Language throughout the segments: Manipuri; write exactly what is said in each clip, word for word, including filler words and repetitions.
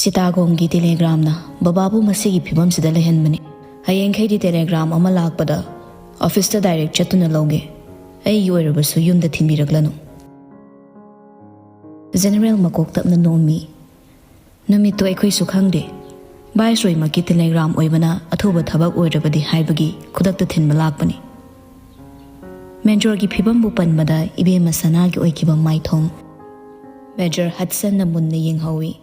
ꯆꯤꯇꯥꯒꯣꯡꯒꯤ ꯇꯦꯂꯦꯒ꯭ꯔꯥꯝꯅ ꯕꯕꯥꯕꯨ ꯃꯁꯤꯒꯤ ꯐꯤꯕꯝꯁꯤꯗ ꯂꯩꯍꯟꯕꯅꯤ꯫ ꯍꯌꯦꯡꯈꯩꯗꯤ ꯇꯦꯂꯦꯒ꯭ꯔꯥꯝ ꯑꯃ ꯂꯥꯛꯄꯗ ꯑꯣꯐꯤꯁꯇ ꯗꯥꯏꯔꯦꯛ ꯆꯠꯇꯨꯅ ꯂꯧꯒꯦ꯫ ꯑꯩꯒꯤ ꯑꯣꯏꯔꯕꯁꯨ ꯌꯨꯝꯗ ꯊꯤꯟꯕꯤꯔꯛꯂꯅꯨ꯫ ꯖꯦꯅꯦꯔꯦꯜ ꯃꯀꯣꯛ ꯇꯞꯅ ꯅꯣꯝꯃꯤ꯫ ꯅꯨꯃꯤꯠꯇꯨ ꯑꯩꯈꯣꯏꯁꯨ ꯈꯪꯗꯦ꯫ ꯚꯥꯏꯁꯔꯣꯏꯃꯛꯀꯤ ꯇꯦꯂꯦꯒ꯭ꯔꯥꯝ ꯑꯣꯏꯕꯅ ꯑꯊꯨꯕ ꯊꯕꯛ ꯑꯣꯏꯔꯕꯗꯤ ꯍꯥꯏꯕꯒꯤ ꯈꯨꯗꯛꯇ ꯊꯤꯟꯕ ꯂꯥꯛꯄꯅꯤ꯫ ꯃꯦꯖꯣꯔꯒꯤ ꯐꯤꯕꯝꯕꯨ ꯄꯟꯕꯗ ꯏꯕꯦꯝꯃ ꯁꯅꯥꯒꯤ ꯑꯣꯏꯈꯤꯕ ꯃꯥꯏꯊꯣꯡ ꯃꯦꯖꯔ ꯍꯠꯁꯟꯅ ꯃꯨꯟꯅ ꯌꯦꯡꯍꯧꯏ꯫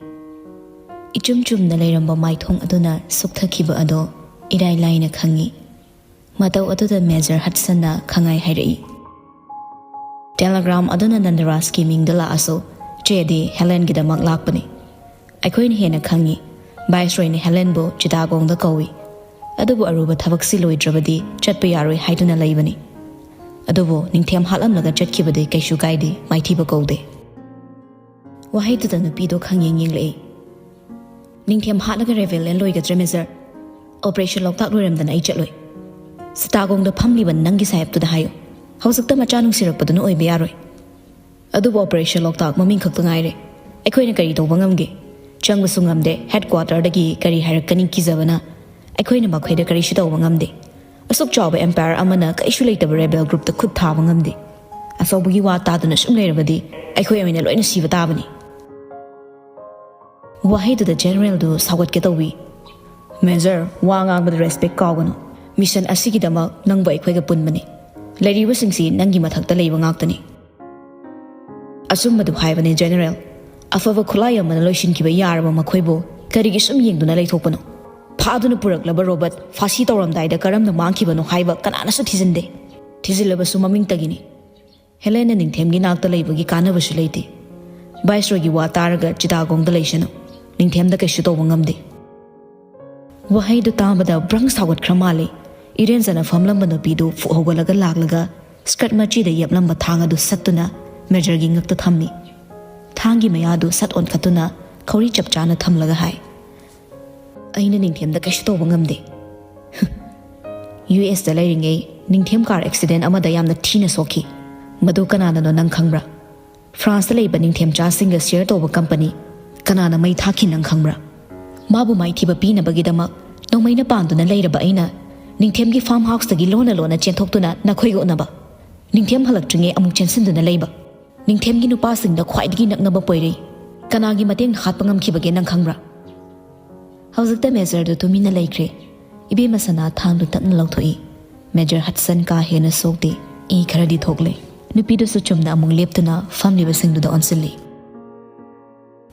ꯏꯆꯨꯝ ꯆꯨꯝꯅ ꯂꯩꯔꯝꯕ ꯃꯥꯏꯊꯣꯡ ꯑꯗꯨꯅ ꯁꯨꯛꯊꯈꯤꯕ ꯑꯗꯣ ꯏꯔꯥꯏ ꯂꯥꯏꯅ ꯈꯪꯏ꯫ ꯃꯇꯧ ꯑꯗꯨꯗ ꯃꯦꯖꯔ ꯍꯠꯁꯟꯅ ꯈꯪꯉꯥꯏ ꯍꯥꯏꯔꯛꯏ꯫ ꯇꯦꯂꯦꯒ꯭ꯔꯥꯝ ꯑꯗꯨꯅ ꯅꯟꯗꯔꯥꯖꯀꯤ ꯃꯤꯡꯗ ꯂꯥꯛꯑꯁꯨ ꯆꯦꯗꯤ ꯍꯦꯂꯦꯟꯒꯤꯗꯃꯛ ꯂꯥꯛꯄꯅꯤ꯫ ꯑꯩꯈꯣꯏꯅ ꯍꯦꯟꯅ ꯈꯪꯏ꯫ ꯚꯥꯏꯁꯔꯣꯏꯅ ꯍꯦꯂꯦꯟꯕꯨ ꯆꯤꯇꯥꯒꯣꯡꯗ ꯀꯧꯏ꯫ ꯑꯗꯨꯕꯨ ꯑꯔꯨꯕ ꯊꯕꯛꯁꯤ ꯂꯣꯏꯗ꯭ꯔꯕꯗꯤ ꯆꯠꯄ ꯌꯥꯔꯣꯏ ꯍꯥꯏꯗꯨꯅ ꯂꯩꯕꯅꯤ꯫ ꯑꯗꯨꯕꯨ ꯅꯤꯡꯊꯦꯝ ꯍꯥꯠꯂꯝꯂꯒ ꯆꯠꯈꯤꯕꯗꯤ ꯀꯩꯁꯨ ꯀꯥꯏꯗꯦ, ꯃꯥꯏꯊꯤꯕ ꯀꯧꯗꯦ꯫ ꯋꯥꯍꯩꯗꯨꯗ ꯅꯨꯄꯤꯗꯣ ꯈꯪꯌꯦꯡ ꯌꯦꯡꯂꯛꯏ꯫ ꯅꯤꯡꯊꯦꯝ ꯍꯥꯠꯂꯒ ꯔꯦꯕꯦꯂꯤꯌꯟ ꯂꯣꯏꯒꯗ꯭ꯔꯦ, ꯃꯦꯖꯔ? ꯑꯣꯄꯔꯦꯁꯟ ꯂꯣꯛꯇꯥꯛ ꯂꯣꯏꯔꯝꯗꯅ ꯑꯩ ꯆꯠꯂꯣꯏ꯫ ꯆꯤꯇꯥꯒꯣꯡꯗ ꯐꯝꯂꯤꯕ ꯅꯪꯒꯤ ꯁꯥꯍꯦꯕꯇꯨꯗ ꯍꯥꯏꯌꯨ꯫ ꯍꯧꯖꯤꯛꯇ ꯃꯆꯥ ꯅꯨꯡꯁꯤꯔꯛꯄꯗꯨꯅ ꯑꯣꯏꯕ ꯌꯥꯔꯣꯏ꯫ ꯑꯗꯨꯕꯨ ꯑꯣꯄꯔꯦꯁꯟ ꯂꯣꯛꯇꯥꯛ ꯃꯃꯤꯡ ꯈꯛꯇ ꯉꯥꯏꯔꯦ꯫ ꯑꯩꯈꯣꯏꯅ ꯀꯔꯤ ꯇꯧꯕ ꯉꯝꯒꯦ? ꯆꯪꯕꯁꯨ ꯉꯝꯗꯦ, ꯍꯦꯗꯀ꯭ꯋꯥꯇꯔꯗꯒꯤ ꯀꯔꯤ ꯍꯥꯏꯔꯛꯀꯅꯤ ꯀꯤꯖꯕꯅ꯫ ꯑꯩꯈꯣꯏꯅ ꯃꯈꯣꯏꯗ ꯀꯔꯤꯁꯨ ꯇꯧꯕ ꯉꯝꯗꯦ꯫ ꯑꯁꯨꯛ ꯆꯥꯎꯕ ꯑꯦꯝꯄꯥꯌꯔ ꯑꯃꯅ ꯀꯩꯁꯨ ꯂꯩꯇꯕ ꯔꯦꯕꯦꯜ ꯒ꯭ꯔꯨꯞꯇ ꯈꯨꯠ ꯊꯥꯕ ꯉꯝꯗꯦ꯫ ꯑꯆꯧꯕꯒꯤ ꯋꯥ ꯇꯥꯗꯨꯅ ꯁꯨꯝ ꯂꯩꯔꯕꯗꯤ ꯑꯩꯈꯣꯏ ꯑꯣꯏꯅ ꯂꯣꯏꯅ ꯁꯤꯕ ꯇꯥꯕꯅꯤ꯫ ꯋꯥꯍꯩꯗꯨꯗ ꯖꯦꯅꯦꯔꯦꯜꯗꯨ ꯁꯥꯎꯒꯠꯀꯦ ꯇꯧꯏ꯫ ꯃꯦꯖꯔ, ꯋꯥ ꯉꯥꯡꯕꯗ ꯔꯦꯁꯄꯦꯛ ꯀꯥꯎꯒꯅꯨ꯫ ꯃꯤꯁꯟ ꯑꯁꯤꯒꯤꯗꯃꯛ ꯅꯪꯕꯨ ꯑꯩꯈꯣꯏꯒ ꯄꯨꯟꯕꯅꯤ꯫ ꯂꯩꯔꯤꯕꯁꯤꯡꯁꯤ ꯅꯪꯒꯤ ꯃꯊꯛꯇ ꯂꯩꯕ ꯉꯥꯛꯇꯅꯤ꯫ ꯑꯆꯨꯝꯕꯗꯨ ꯍꯥꯏꯕꯅꯦ, ꯖꯦꯅꯦꯔꯦꯜ꯫ ꯑꯐꯕ ꯈꯨꯠꯂꯥꯏ ꯑꯃꯅ ꯂꯣꯏꯁꯤꯟꯈꯤꯕ ꯌꯥꯔꯕ ꯃꯈꯣꯏꯕꯨ ꯀꯔꯤꯒꯤ ꯁꯨꯝ ꯌꯦꯡꯗꯨꯅ ꯂꯩꯊꯣꯛꯄꯅꯣ? ꯐꯥꯗꯨꯅ ꯄꯨꯔꯛꯂꯕ ꯔꯣꯕꯣꯠ ꯐꯥꯁꯤ ꯇꯧꯔꯝꯗꯥꯏꯗ ꯀꯔꯝꯅ ꯃꯥꯡꯈꯤꯕꯅꯣ ꯍꯥꯏꯕ ꯀꯅꯥꯅꯁꯨ ꯊꯤꯖꯤꯟꯗꯦ꯫ ꯊꯤꯖꯤꯜꯂꯕꯁꯨ ꯃꯃꯤꯡꯇꯒꯤꯅꯤ꯫ ꯍꯦꯂꯦꯟꯅ ꯅꯤꯡꯊꯦꯝꯒꯤ ꯅꯥꯛꯇ ꯂꯩꯕꯒꯤ ꯀꯥꯟꯅꯕꯁꯨ ꯂꯩꯇꯦ꯫ ꯚꯥꯏꯁꯔꯣꯏꯒꯤ ꯋꯥ ꯇꯥꯔꯒ ꯆꯤꯇꯥꯒꯣꯡꯗ ꯂꯩꯁꯅꯨ꯫ ꯅꯤꯡꯊꯦꯝꯗ ꯀꯩꯁꯨ ꯇꯧꯕ ꯉꯝꯗꯦ꯫ ꯋꯥꯍꯩꯗꯨ ꯇꯥꯕꯗ ꯕ꯭ꯔꯪ ꯁꯥꯎꯒꯠꯈ꯭ꯔ ꯃꯥꯜꯂꯦ꯫ ꯏꯔꯦꯟꯖꯅ ꯐꯝꯂꯝꯕ ꯅꯨꯄꯤꯗꯨ ꯐꯨꯛ ꯍꯧꯒꯠꯂꯒ ꯂꯥꯛꯂꯒ ꯁ꯭ꯀꯔꯠ ꯃꯆꯤꯗ ꯌꯦꯞꯂꯝꯕ ꯊꯥꯡ ꯑꯗꯨ ꯁꯠꯇꯨꯅ ꯃꯦꯖꯔꯒꯤ ꯉꯛꯇ ꯊꯝꯃꯤ꯫ ꯊꯥꯡꯒꯤ ꯃꯌꯥꯗꯨ ꯁꯠ ꯑꯣꯟꯈꯠꯇꯨꯅ ꯈꯧꯔꯤ ꯆꯞ ꯆꯥꯅ ꯊꯝꯂꯒ ꯍꯥꯏ, "ꯑꯩꯅ ꯅꯤꯡꯊꯦꯝꯗ ꯀꯩꯁꯨ ꯇꯧꯕ ꯉꯝꯗꯦ꯫ ꯌꯨ ꯑꯦꯁꯇ ꯂꯩꯔꯤꯉꯩ ꯅꯤꯡꯊꯦꯝ ꯀꯥꯔ ꯑꯦꯛꯁꯤꯗꯦꯟ ꯑꯃꯗ ꯌꯥꯝꯅ ꯊꯤꯅ ꯁꯣꯛꯈꯤ꯫ ꯃꯗꯨ ꯀꯅꯥꯅꯅꯣ ꯅꯪ ꯈꯪꯕ꯭ꯔꯥ? ꯐ꯭ꯔꯥꯟꯁꯇ ꯂꯩꯕ ꯅꯤꯡꯊꯦꯝꯆꯥꯁꯤꯡꯒ ꯁꯤꯌꯔ ꯇꯧꯕ ꯀꯝꯄꯅꯤ ꯀꯅꯥꯅ ꯃꯩ ꯊꯥꯈꯤ ꯅꯪ ꯈꯪꯕ꯭ꯔꯥ? ꯃꯥꯕꯨ ꯃꯥꯏꯊꯤꯕ ꯄꯤꯅꯕꯒꯤꯗꯃꯛ ꯅꯣꯡꯃꯩꯅ ꯄꯥꯟꯗꯨꯅ ꯂꯩꯔꯕ ꯑꯩꯅ ꯅꯤꯡꯊꯦꯝꯒꯤ farm houseꯇꯒꯤ ꯂꯣꯟꯅ ꯂꯣꯟꯅ ꯆꯦꯟꯊꯣꯛꯇꯨꯅ ꯅꯈꯣꯏꯒ ꯎꯅꯕ꯫ ꯅꯤꯡꯊꯦꯝ ꯍꯜꯂꯛꯇ꯭ꯔꯤꯉꯩ ꯑꯃꯨꯛ ꯆꯦꯟꯁꯤꯟꯗꯨꯅ ꯂꯩꯕ꯫ ꯅꯤꯡꯊꯦꯝꯒꯤ ꯅꯨꯄꯥꯁꯤꯡꯗ ꯈ꯭ꯋꯥꯏꯗꯒꯤ ꯅꯛꯅꯕ ꯄꯣꯏꯔꯩ꯫ ꯀꯅꯥꯒꯤ ꯃꯇꯦꯡꯅ ꯍꯥꯠꯄ ꯉꯝꯈꯤꯕꯒꯦ ꯅꯪ ꯈꯪꯕ꯭ꯔꯥ? ꯍꯧꯖꯤꯛꯇ ꯃꯦꯖꯔꯗꯨ ꯇꯨꯃꯤꯟꯅ ꯂꯩꯈ꯭ꯔꯦ꯫ ꯏꯕꯦꯝꯃ ꯁꯅꯥ ꯊꯥꯡꯗꯨ ꯇꯞꯅ ꯂꯧꯊꯣꯛꯏ꯫ ꯃꯦꯖꯔ ꯍꯠꯁꯟ ꯀꯥ ꯍꯦꯟꯅ ꯁꯣꯛꯇꯦ꯫ ꯏ ꯈꯔꯗꯤ ꯊꯣꯛꯂꯦ꯫ ꯅꯨꯄꯤꯗꯨꯁꯨ ꯆꯨꯝꯅ ꯑꯃꯨꯛ ꯂꯦꯞꯇꯨꯅ ꯐꯝꯂꯤꯕꯁꯤꯡꯗꯨꯗ ꯑꯣꯟꯁꯤꯜꯂꯤ꯫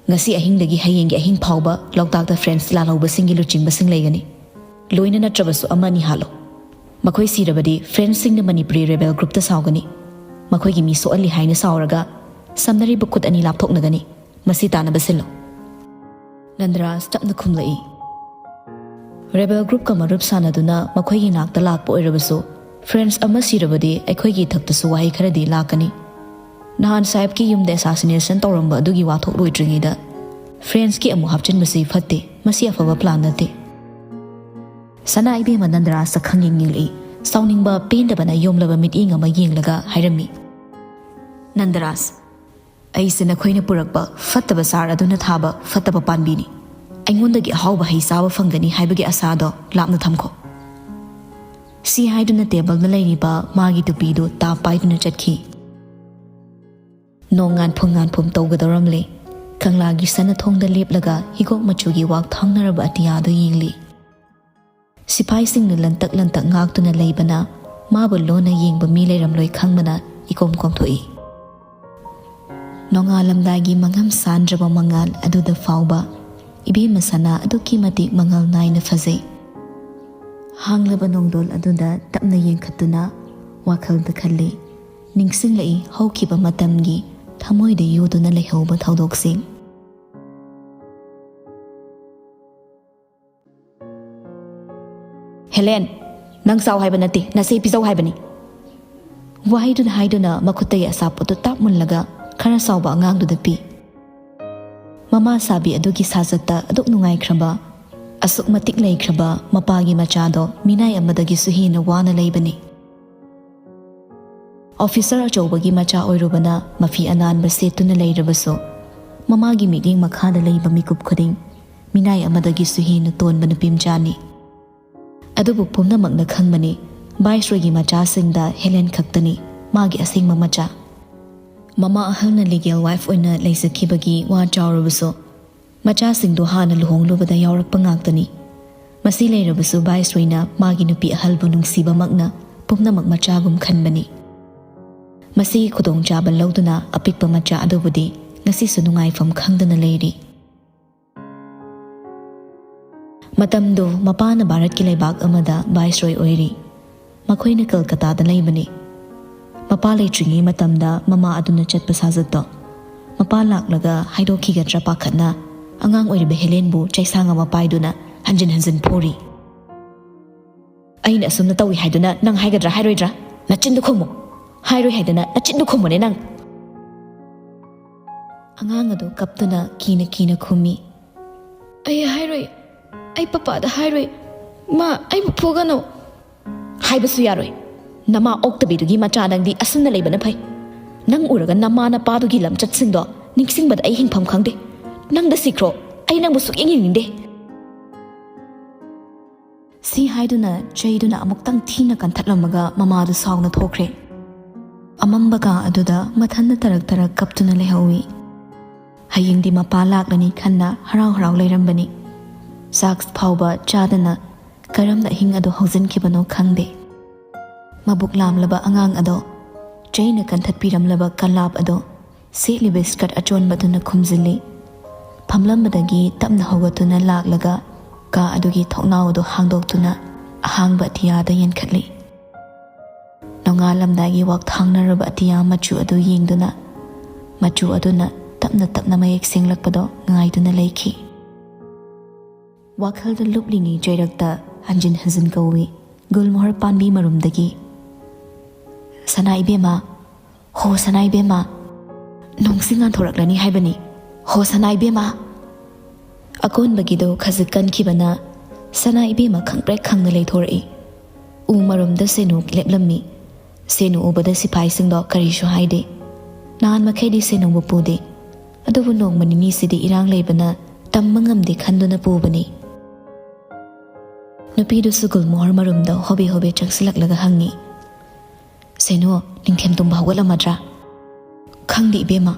ꯉꯁꯤ ꯑꯍꯤꯡꯗꯒꯤ ꯍꯌꯦꯡꯒꯤ ꯑꯍꯤꯡ ꯐꯥꯎꯕ ꯂꯣꯛꯇꯥꯛꯇ ꯐ꯭ꯔꯦꯟꯁ ꯂꯥꯜꯍꯧꯕꯁꯤꯡꯒꯤ ꯂꯨꯆꯤꯡꯕꯁꯤꯡ ꯂꯩꯒꯅꯤ꯫ ꯂꯣꯏꯅ ꯅꯠꯇ꯭ꯔꯕꯁꯨ ꯑꯃꯅꯤ ꯍꯥꯠꯂꯣ꯫ ꯃꯈꯣꯏ ꯁꯤꯔꯕꯗꯤ ꯐ꯭ꯔꯦꯟꯁꯁꯤꯡꯅ ꯃꯅꯤꯄꯨꯔꯤ ꯔꯦꯕꯦꯜ ꯒ꯭ꯔꯨꯞꯇ ꯁꯥꯎꯒꯅꯤ꯫ ꯃꯈꯣꯏꯒꯤ ꯃꯤ ꯁꯣꯛꯍꯜꯂꯤ ꯍꯥꯏꯅ ꯁꯥꯎꯔꯒ ꯁꯝꯅꯔꯤꯕ ꯈꯨꯠ ꯑꯅꯤ ꯂꯥꯞꯊꯣꯛꯅꯒꯅꯤ꯫ ꯃꯁꯤ ꯇꯥꯅꯕ ꯁꯤꯜꯂꯨ꯫ ꯅꯟꯗꯔꯥꯖ ꯇꯞꯅ ꯈꯨꯝꯂꯛꯏ꯫ ꯔꯦꯕꯦꯜ ꯒ꯭ꯔꯨꯞꯀ ꯃꯔꯨꯞ ꯁꯥꯟꯅꯗꯨꯅ ꯃꯈꯣꯏꯒꯤ ꯅꯥꯛꯇ ꯂꯥꯛꯄ ꯑꯣꯏꯔꯕꯁꯨ, ꯐ꯭ꯔꯦꯟꯁ ꯑꯃ ꯁꯤꯔꯕꯗꯤ ꯑꯩꯈꯣꯏꯒꯤ ꯏꯊꯛꯇꯁꯨ ꯋꯥꯍꯩ ꯈꯔꯗꯤ ꯂꯥꯛꯀꯅꯤ꯫ ꯅꯍꯥꯟ ꯁꯥꯍꯦꯕꯀꯤ ꯌꯨꯝꯗ assassination ꯇꯧꯔꯝꯕ ꯑꯗꯨꯒꯤ ꯋꯥꯊꯣꯛ ꯂꯣꯏꯗ꯭ꯔꯤꯉꯩꯗ ꯐ꯭ꯔꯦꯟꯁꯀꯤ ꯑꯃꯨꯛ ꯍꯥꯞꯆꯤꯟꯕꯁꯤ ꯐꯠꯇꯦ꯫ ꯃꯁꯤ ꯑꯐꯕ plan ꯅꯠꯇꯦ꯫ ꯁꯅꯥ ꯏꯕꯦꯝꯃ ꯅꯟꯗꯔꯥꯖꯇ ꯈꯪꯌꯦꯡ ꯌꯦꯡꯂꯛꯏ꯫ ꯁꯥꯎꯅꯤꯡꯕ ꯄꯦꯟꯗꯕꯅ ꯌꯣꯝꯂꯕ ꯃꯤꯠꯌꯦꯡ ꯑꯃ ꯌꯦꯡꯂꯒ ꯍꯥꯏꯔꯝꯃꯤ, ꯅꯟꯗꯔꯥꯖ, ꯑꯩꯁꯦ ꯅꯈꯣꯏꯅ ꯄꯨꯔꯛꯄ ꯐꯠꯇꯕ ꯆꯥꯔ ꯑꯗꯨꯅ ꯊꯥꯕ ꯐꯠꯇꯕ ꯄꯥꯝꯕꯤꯅꯤ꯫ ꯑꯩꯉꯣꯟꯗꯒꯤ ꯑꯍꯥꯎꯕ ꯍꯩ ꯆꯥꯕ ꯐꯪꯒꯅꯤ ꯍꯥꯏꯕꯒꯤ ꯑꯁꯥꯗꯣ ꯂꯥꯞꯅ ꯊꯝꯈꯣ꯫ ꯁꯤ ꯍꯥꯏꯗꯨꯅ ꯇꯦꯕꯜꯗ ꯂꯩꯔꯤꯕ ꯃꯥꯒꯤ ꯇꯨꯄꯤꯗꯨ ꯇꯥꯞ ꯄꯥꯏꯗꯨꯅ ꯆꯠꯈꯤ꯫ ꯅꯣꯡ ꯉꯥꯟꯐꯨꯝ ꯉꯥꯟꯐꯨꯝ ꯇꯧꯒꯗꯧꯔꯝꯂꯦ꯫ ꯀꯪꯂꯥꯒꯤ ꯁꯅꯥꯊꯣꯡꯗ ꯂꯦꯞꯂꯒ ꯍꯤꯒꯣꯛ ꯃꯆꯨꯒꯤ ꯋꯥꯛ ꯊꯥꯡꯅꯔꯕ ꯑꯇꯤꯌꯥꯗꯨ ꯌꯦꯡꯂꯤ꯫ ꯁꯤꯐꯥꯏꯁꯤꯡꯅ ꯂꯟꯇꯛ ꯂꯟꯇꯛ ꯉꯥꯛꯇꯨꯅ ꯂꯩꯕꯅ ꯃꯥꯕꯨ ꯂꯣꯟꯅ ꯌꯦꯡꯕ ꯃꯤ ꯂꯩꯔꯝꯂꯣꯏ ꯈꯪꯕꯅ ꯏꯀꯣꯝ ꯀꯣꯝꯊꯣꯛꯏ꯫ ꯅꯣꯡꯉꯥꯜꯂꯝꯗꯥꯏꯒꯤ ꯃꯉꯝ ꯁꯥꯟꯗ꯭ꯔꯕ ꯃꯉꯥꯜ ꯑꯗꯨꯗ ꯐꯥꯎꯕ ꯏꯕꯦꯝꯃ ꯁꯅꯥ ꯑꯗꯨꯛꯀꯤ ꯃꯇꯤꯛ ꯃꯉꯥꯜ ꯅꯥꯏꯅ ꯐꯖꯩ꯫ ꯍꯥꯡꯂꯕ ꯅꯣꯡꯗꯣꯜ ꯑꯗꯨꯗ ꯇꯞꯅ ꯌꯦꯡꯈꯠꯇꯨꯅ ꯋꯥꯈꯜꯗ ꯈꯜꯂꯤ꯫ ꯅꯤꯡꯁꯤꯡꯂꯛꯏ ꯍꯧꯈꯤꯕ ꯃꯇꯝꯒꯤ ꯊꯃꯣꯏꯗ ꯌꯨꯗꯨꯅ ꯂꯩꯍꯧꯕ ꯊꯧꯗꯣꯛꯁꯤꯡ꯫ ꯍꯦꯂꯦꯟ, ꯅꯪ ꯆꯥꯎ ꯍꯥꯏꯕ ꯅꯠꯇꯦ, ꯅꯆꯦ ꯄꯤꯖꯧ ꯍꯥꯏꯕꯅꯤ꯫ ꯋꯥꯍꯩꯗꯨꯅ ꯍꯥꯏꯗꯨꯅ ꯃꯈꯨꯠꯇꯒꯤ ꯑꯆꯥꯄꯣꯠꯇꯨ ꯇꯥꯞ ꯃꯨꯜꯂꯒ ꯈꯔ ꯆꯥꯎꯕ ꯑꯉꯥꯡꯗꯨꯗ ꯄꯤ꯫ ꯃꯃꯥ ꯁꯥꯕꯤ ꯑꯗꯨꯒꯤ ꯁꯥꯖꯠꯇ ꯑꯗꯨꯛ ꯅꯨꯡꯉꯥꯏꯈ꯭ꯔꯕ, ꯑꯁꯨꯛ ꯃꯇꯤꯛ ꯂꯩꯈ꯭ꯔꯕ ꯃꯄꯥꯒꯤ ꯃꯆꯥꯗꯣ ꯃꯤꯅꯥꯏ ꯑꯃꯗꯒꯤꯁꯨ ꯍꯦꯟꯅ ꯋꯥꯅ ꯂꯩꯕꯅꯤ꯫ ꯑꯣꯐꯤꯁꯔ ꯑꯆꯧꯕꯒꯤ ꯃꯆꯥ ꯑꯣꯏꯔꯨꯕꯅ ꯃꯐꯤ ꯑꯅꯥꯟꯕ ꯁꯦꯠꯇꯨꯅ ꯂꯩꯔꯕꯁꯨ, ꯃꯃꯥꯒꯤ ꯃꯤꯠꯌꯦꯡ ꯃꯈꯥꯗ ꯂꯩꯕ ꯃꯤꯀꯨꯞ ꯈꯨꯗꯤꯡ ꯃꯤꯅꯥꯏ ꯑꯃꯗꯒꯤꯁꯨ ꯍꯦꯟꯅ ꯇꯣꯟꯕ ꯅꯨꯄꯤ ꯃꯆꯥꯅꯤ꯫ ꯑꯗꯨꯕꯨ ꯄꯨꯝꯅꯃꯛꯅ ꯈꯪꯕꯅꯤ, ꯚꯥꯏꯁꯔꯣꯏꯒꯤ ꯃꯆꯥꯁꯤꯡꯗ ꯍꯦꯂꯦꯟ ꯈꯛꯇꯅꯤ ꯃꯥꯒꯤ ꯑꯁꯦꯡꯕ ꯃꯆꯥ꯫ ꯃꯃꯥ ꯑꯍꯜꯅ ꯂꯤꯒꯦꯜ ꯋꯥꯏꯐ ꯑꯣꯏꯅ ꯂꯩꯖꯈꯤꯕꯒꯤ ꯋꯥ ꯆꯥꯎꯔꯕꯁꯨ, ꯃꯆꯥꯁꯤꯡꯗꯨ ꯍꯥꯟꯅ ꯂꯨꯍꯣꯡꯂꯨꯕꯗ ꯌꯥꯎꯔꯛꯄ ꯉꯥꯛꯇꯅꯤ꯫ ꯃꯁꯤ ꯂꯩꯔꯕꯁꯨ ꯚꯥꯏꯁꯔꯣꯏꯅ ꯃꯥꯒꯤ ꯅꯨꯄꯤ ꯑꯍꯜꯕꯨ ꯅꯨꯡꯁꯤꯕꯃꯛꯅ ꯄꯨꯝꯅꯃꯛ ꯃꯆꯥꯒꯨꯝ ꯈꯟꯕꯅꯤ꯫ ꯃꯁꯤꯒꯤ ꯈꯨꯗꯣꯡꯆꯥꯕ ꯂꯧꯗꯨꯅ ꯑꯄꯤꯛꯄ ꯃꯆꯥ ꯑꯗꯨꯕꯨꯗꯤ ꯉꯁꯤꯁꯨ ꯅꯨꯡꯉꯥꯏꯐꯝ ꯈꯪꯗꯅ ꯂꯩꯔꯤ꯫ ꯃꯇꯝꯗꯨ ꯃꯄꯥꯅ ꯚꯥꯔꯠꯀꯤ ꯂꯩꯕꯥꯛ ꯑꯃꯗ ꯚꯥꯏꯁꯔꯣꯏ ꯑꯣꯏꯔꯤ꯫ ꯃꯈꯣꯏꯅ ꯀꯜꯀꯇꯥꯗ ꯂꯩꯕꯅꯤ꯫ ꯃꯄꯥ ꯂꯩꯇ꯭ꯔꯤꯉꯩ ꯃꯇꯝꯗ ꯃꯃꯥ ꯑꯗꯨꯅ ꯆꯠꯄ ꯁꯥꯖꯠꯇꯣ ꯃꯄꯥ ꯂꯥꯛꯂꯒ ꯍꯥꯏꯗꯣꯛꯈꯤꯒꯗ꯭ꯔꯥ ꯄꯥꯈꯠꯅ ꯑꯉꯥꯡ ꯑꯣꯏꯔꯤꯕ ꯍꯦꯂꯦꯟꯕꯨ ꯆꯩꯁꯥꯡ ꯑꯃ ꯄꯥꯏꯗꯨꯅ ꯍꯟꯖꯤꯟ ꯍꯟꯖꯤꯟ ꯐꯨꯔꯤ꯫ "ꯑꯩꯅ ꯑꯁꯨꯝꯅ ꯇꯧꯏ ꯍꯥꯏꯗꯨꯅ ꯅꯪ ꯍꯥꯏꯒꯗ꯭ꯔꯥ ꯍꯥꯏꯔꯣꯏꯗ꯭ꯔꯥ? ꯅꯆꯤꯟꯗꯨ ꯈꯨꯝꯃꯨ꯫ ꯍꯥꯏꯔꯣꯏ ꯍꯥꯏꯗꯅ ꯅꯆꯤꯟꯗꯨ ꯈꯨꯝꯃꯨꯅꯦ ꯅꯪ!" ꯑꯉꯥꯡ ꯑꯗꯨ ꯀꯞꯇꯨꯅ ꯀꯤꯅ ꯀꯤꯅ ꯈꯨꯝꯃꯤ꯫ "ꯑꯩ ꯍꯥꯏꯔꯣꯏ꯫ ꯑꯩ ꯄꯄꯥꯗ ꯍꯥꯏꯔꯣꯏ꯫ ꯃꯥ ꯑꯩꯕꯨ ꯐꯨꯒꯅꯨ꯫" "ꯍꯥꯏꯕꯁꯨ ꯌꯥꯔꯣꯏ꯫ ꯅꯃꯥ ꯑꯣꯛꯇꯕꯤꯗꯨꯒꯤ ꯃꯆꯥ ꯅꯪꯗꯤ ꯑꯁꯨꯝꯅ ꯂꯩꯕꯅ ꯐꯩ꯫ ꯅꯪ ꯎꯔꯒ ꯅꯃꯥ ꯅꯄꯥꯗꯨꯒꯤ ꯂꯝꯆꯠꯁꯤꯡꯗꯣ ꯅꯤꯡꯁꯤꯡꯕꯗ ꯑꯩ ꯍꯤꯡꯐꯝ ꯈꯪꯗꯦ꯫ ꯅꯪꯗ ꯁꯤꯈ꯭ꯔꯣ꯫ ꯑꯩ ꯅꯪꯕꯨ ꯁꯨꯛꯌꯦꯡ ꯌꯦꯡꯅꯤꯡꯗꯦ꯫" ꯁꯤ ꯍꯥꯏꯗꯨꯅ ꯆꯩꯗꯨꯅ ꯑꯃꯨꯛꯇꯪ ꯊꯤꯅ ꯀꯟꯊꯠꯂꯝꯃꯒ ꯃꯃꯥꯗꯨ ꯁꯥꯎꯅ ꯊꯣꯛꯈ꯭ꯔꯦ꯫ ꯑꯃꯝꯕ ꯀꯥ ꯑꯗꯨꯗ ꯃꯊꯟꯇ ꯇꯔꯛ ꯇꯔꯛ ꯀꯞꯇꯨꯅ ꯂꯩꯍꯧꯏ꯫ ꯍꯌꯦꯡꯗꯤ ꯃꯄꯥ ꯂꯥꯛꯂꯅꯤ ꯈꯟꯅ ꯍꯔꯥꯎ ꯍꯔꯥꯎ ꯂꯩꯔꯝꯕꯅꯤ꯫ ꯆꯥꯛ ꯐꯥꯎꯕ ꯆꯥꯗꯅ ꯀꯔꯝꯅ ꯑꯍꯤꯡ ꯑꯗꯨ ꯍꯧꯖꯤꯟꯈꯤꯕꯅꯣ ꯈꯪꯗꯦ꯫ ꯃꯕꯨꯛ ꯂꯥꯝꯂꯕ ꯑꯉꯥꯡ ꯑꯗꯣ, ꯆꯩꯅ ꯀꯟꯊꯠꯄꯤꯔꯝꯂꯕ ꯀꯂꯥꯞ ꯑꯗꯣ ꯁꯦꯠꯂꯤꯕ ꯁ꯭ꯀꯔꯠ ꯑꯆꯣꯟꯕꯗꯨꯅ ꯈꯨꯝꯖꯤꯜꯂꯤ꯫ ꯐꯝꯂꯝꯕꯗꯒꯤ ꯇꯞꯅ ꯍꯧꯒꯠꯇꯨꯅ ꯂꯥꯛꯂꯒ ꯀꯥ ꯑꯗꯨꯒꯤ ꯊꯣꯡꯅꯥꯎ ꯑꯗꯨ ꯍꯥꯡꯗꯣꯛꯇꯨꯅ ꯑꯍꯥꯡꯕ ꯑꯇꯤꯌꯥꯗ ꯌꯦꯡꯈꯠꯂꯤ꯫ ꯅꯣꯡꯉꯥꯜꯂꯝꯗꯥꯏꯒꯤ ꯋꯥꯛꯊꯥꯡꯅꯔꯕ ꯑꯇꯤꯌꯥ ꯃꯆꯨ ꯑꯗꯨ ꯌꯦꯡꯗꯨꯅ, ꯃꯆꯨ ꯑꯗꯨꯅ ꯇꯞꯅ ꯇꯞꯅ ꯃꯌꯦꯛ ꯁꯦꯡꯂꯛꯄꯗꯣ ꯉꯥꯏꯗꯨꯅ ꯂꯩꯈꯤ꯫ ꯋꯥꯈꯜꯗ ꯂꯨꯞꯂꯤꯉꯩ ꯆꯩꯔꯛꯇ ꯍꯟꯖꯤꯟ ꯍꯟꯖꯤꯟ ꯀꯧꯏ, ꯒꯨꯜꯃꯣꯍꯔ ꯄꯥꯝꯕꯤ ꯃꯔꯨꯝꯗꯒꯤ, "ꯁꯅꯥ ꯏꯕꯦꯝꯃ, ꯍꯣ ꯁꯅꯥ ꯏꯕꯦꯝꯃ, ꯅꯣꯡꯁꯤ ꯉꯥꯟꯊꯣꯔꯛꯂꯅꯤ ꯍꯥꯏꯕꯅꯤ, ꯍꯣ ꯁꯅꯥ ꯏꯕꯦꯝꯃ!" ꯑꯀꯣꯟꯕꯒꯤꯗꯣ ꯈꯖꯤꯛ ꯀꯟꯈꯤꯕꯅ ꯁꯅꯥ ꯏꯕꯦꯝꯃ ꯈꯪꯄ꯭ꯔꯦꯛ ꯈꯪꯅ ꯂꯩꯊꯣꯔꯛꯏ꯫ ꯎ ꯃꯔꯨꯝꯗ ꯁꯦꯅꯨ ꯂꯦꯞꯂꯝꯃꯤ꯫ ꯁꯦꯅꯨ ꯎꯕꯗ ꯁꯤꯐꯥꯏꯁꯤꯡꯗꯣ ꯀꯔꯤꯁꯨ ꯍꯥꯏꯗꯦ꯫ ꯅꯍꯥꯟ ꯃꯈꯩꯗꯤ ꯁꯦꯅꯨꯕꯨ ꯄꯨꯗꯦ꯫ ꯑꯗꯨꯕꯨ ꯅꯣꯡꯃ ꯅꯤꯅꯤꯁꯤꯗꯤ ꯏꯔꯥꯡ ꯂꯩꯕꯅ ꯇꯝꯕ ꯉꯝꯗꯦ ꯈꯟꯗꯨꯅ ꯄꯨꯕꯅꯤ꯫ ꯅꯨꯄꯤꯗꯨꯁꯨ ꯒꯨꯜꯃꯣꯍꯔ ꯃꯔꯨꯝꯗ ꯍꯣꯕꯦ ꯍꯣꯕꯦ ꯆꯪꯁꯤꯜꯂꯛꯂꯒ ꯍꯪꯉꯤ, "ꯁꯦꯅꯨ, ꯅꯤꯡꯊꯦꯝ ꯇꯨꯝꯕ ꯍꯧꯒꯠꯂꯝꯃꯗ꯭ꯔꯥ?" "ꯈꯪꯗꯦ ꯏꯕꯦꯝꯃ,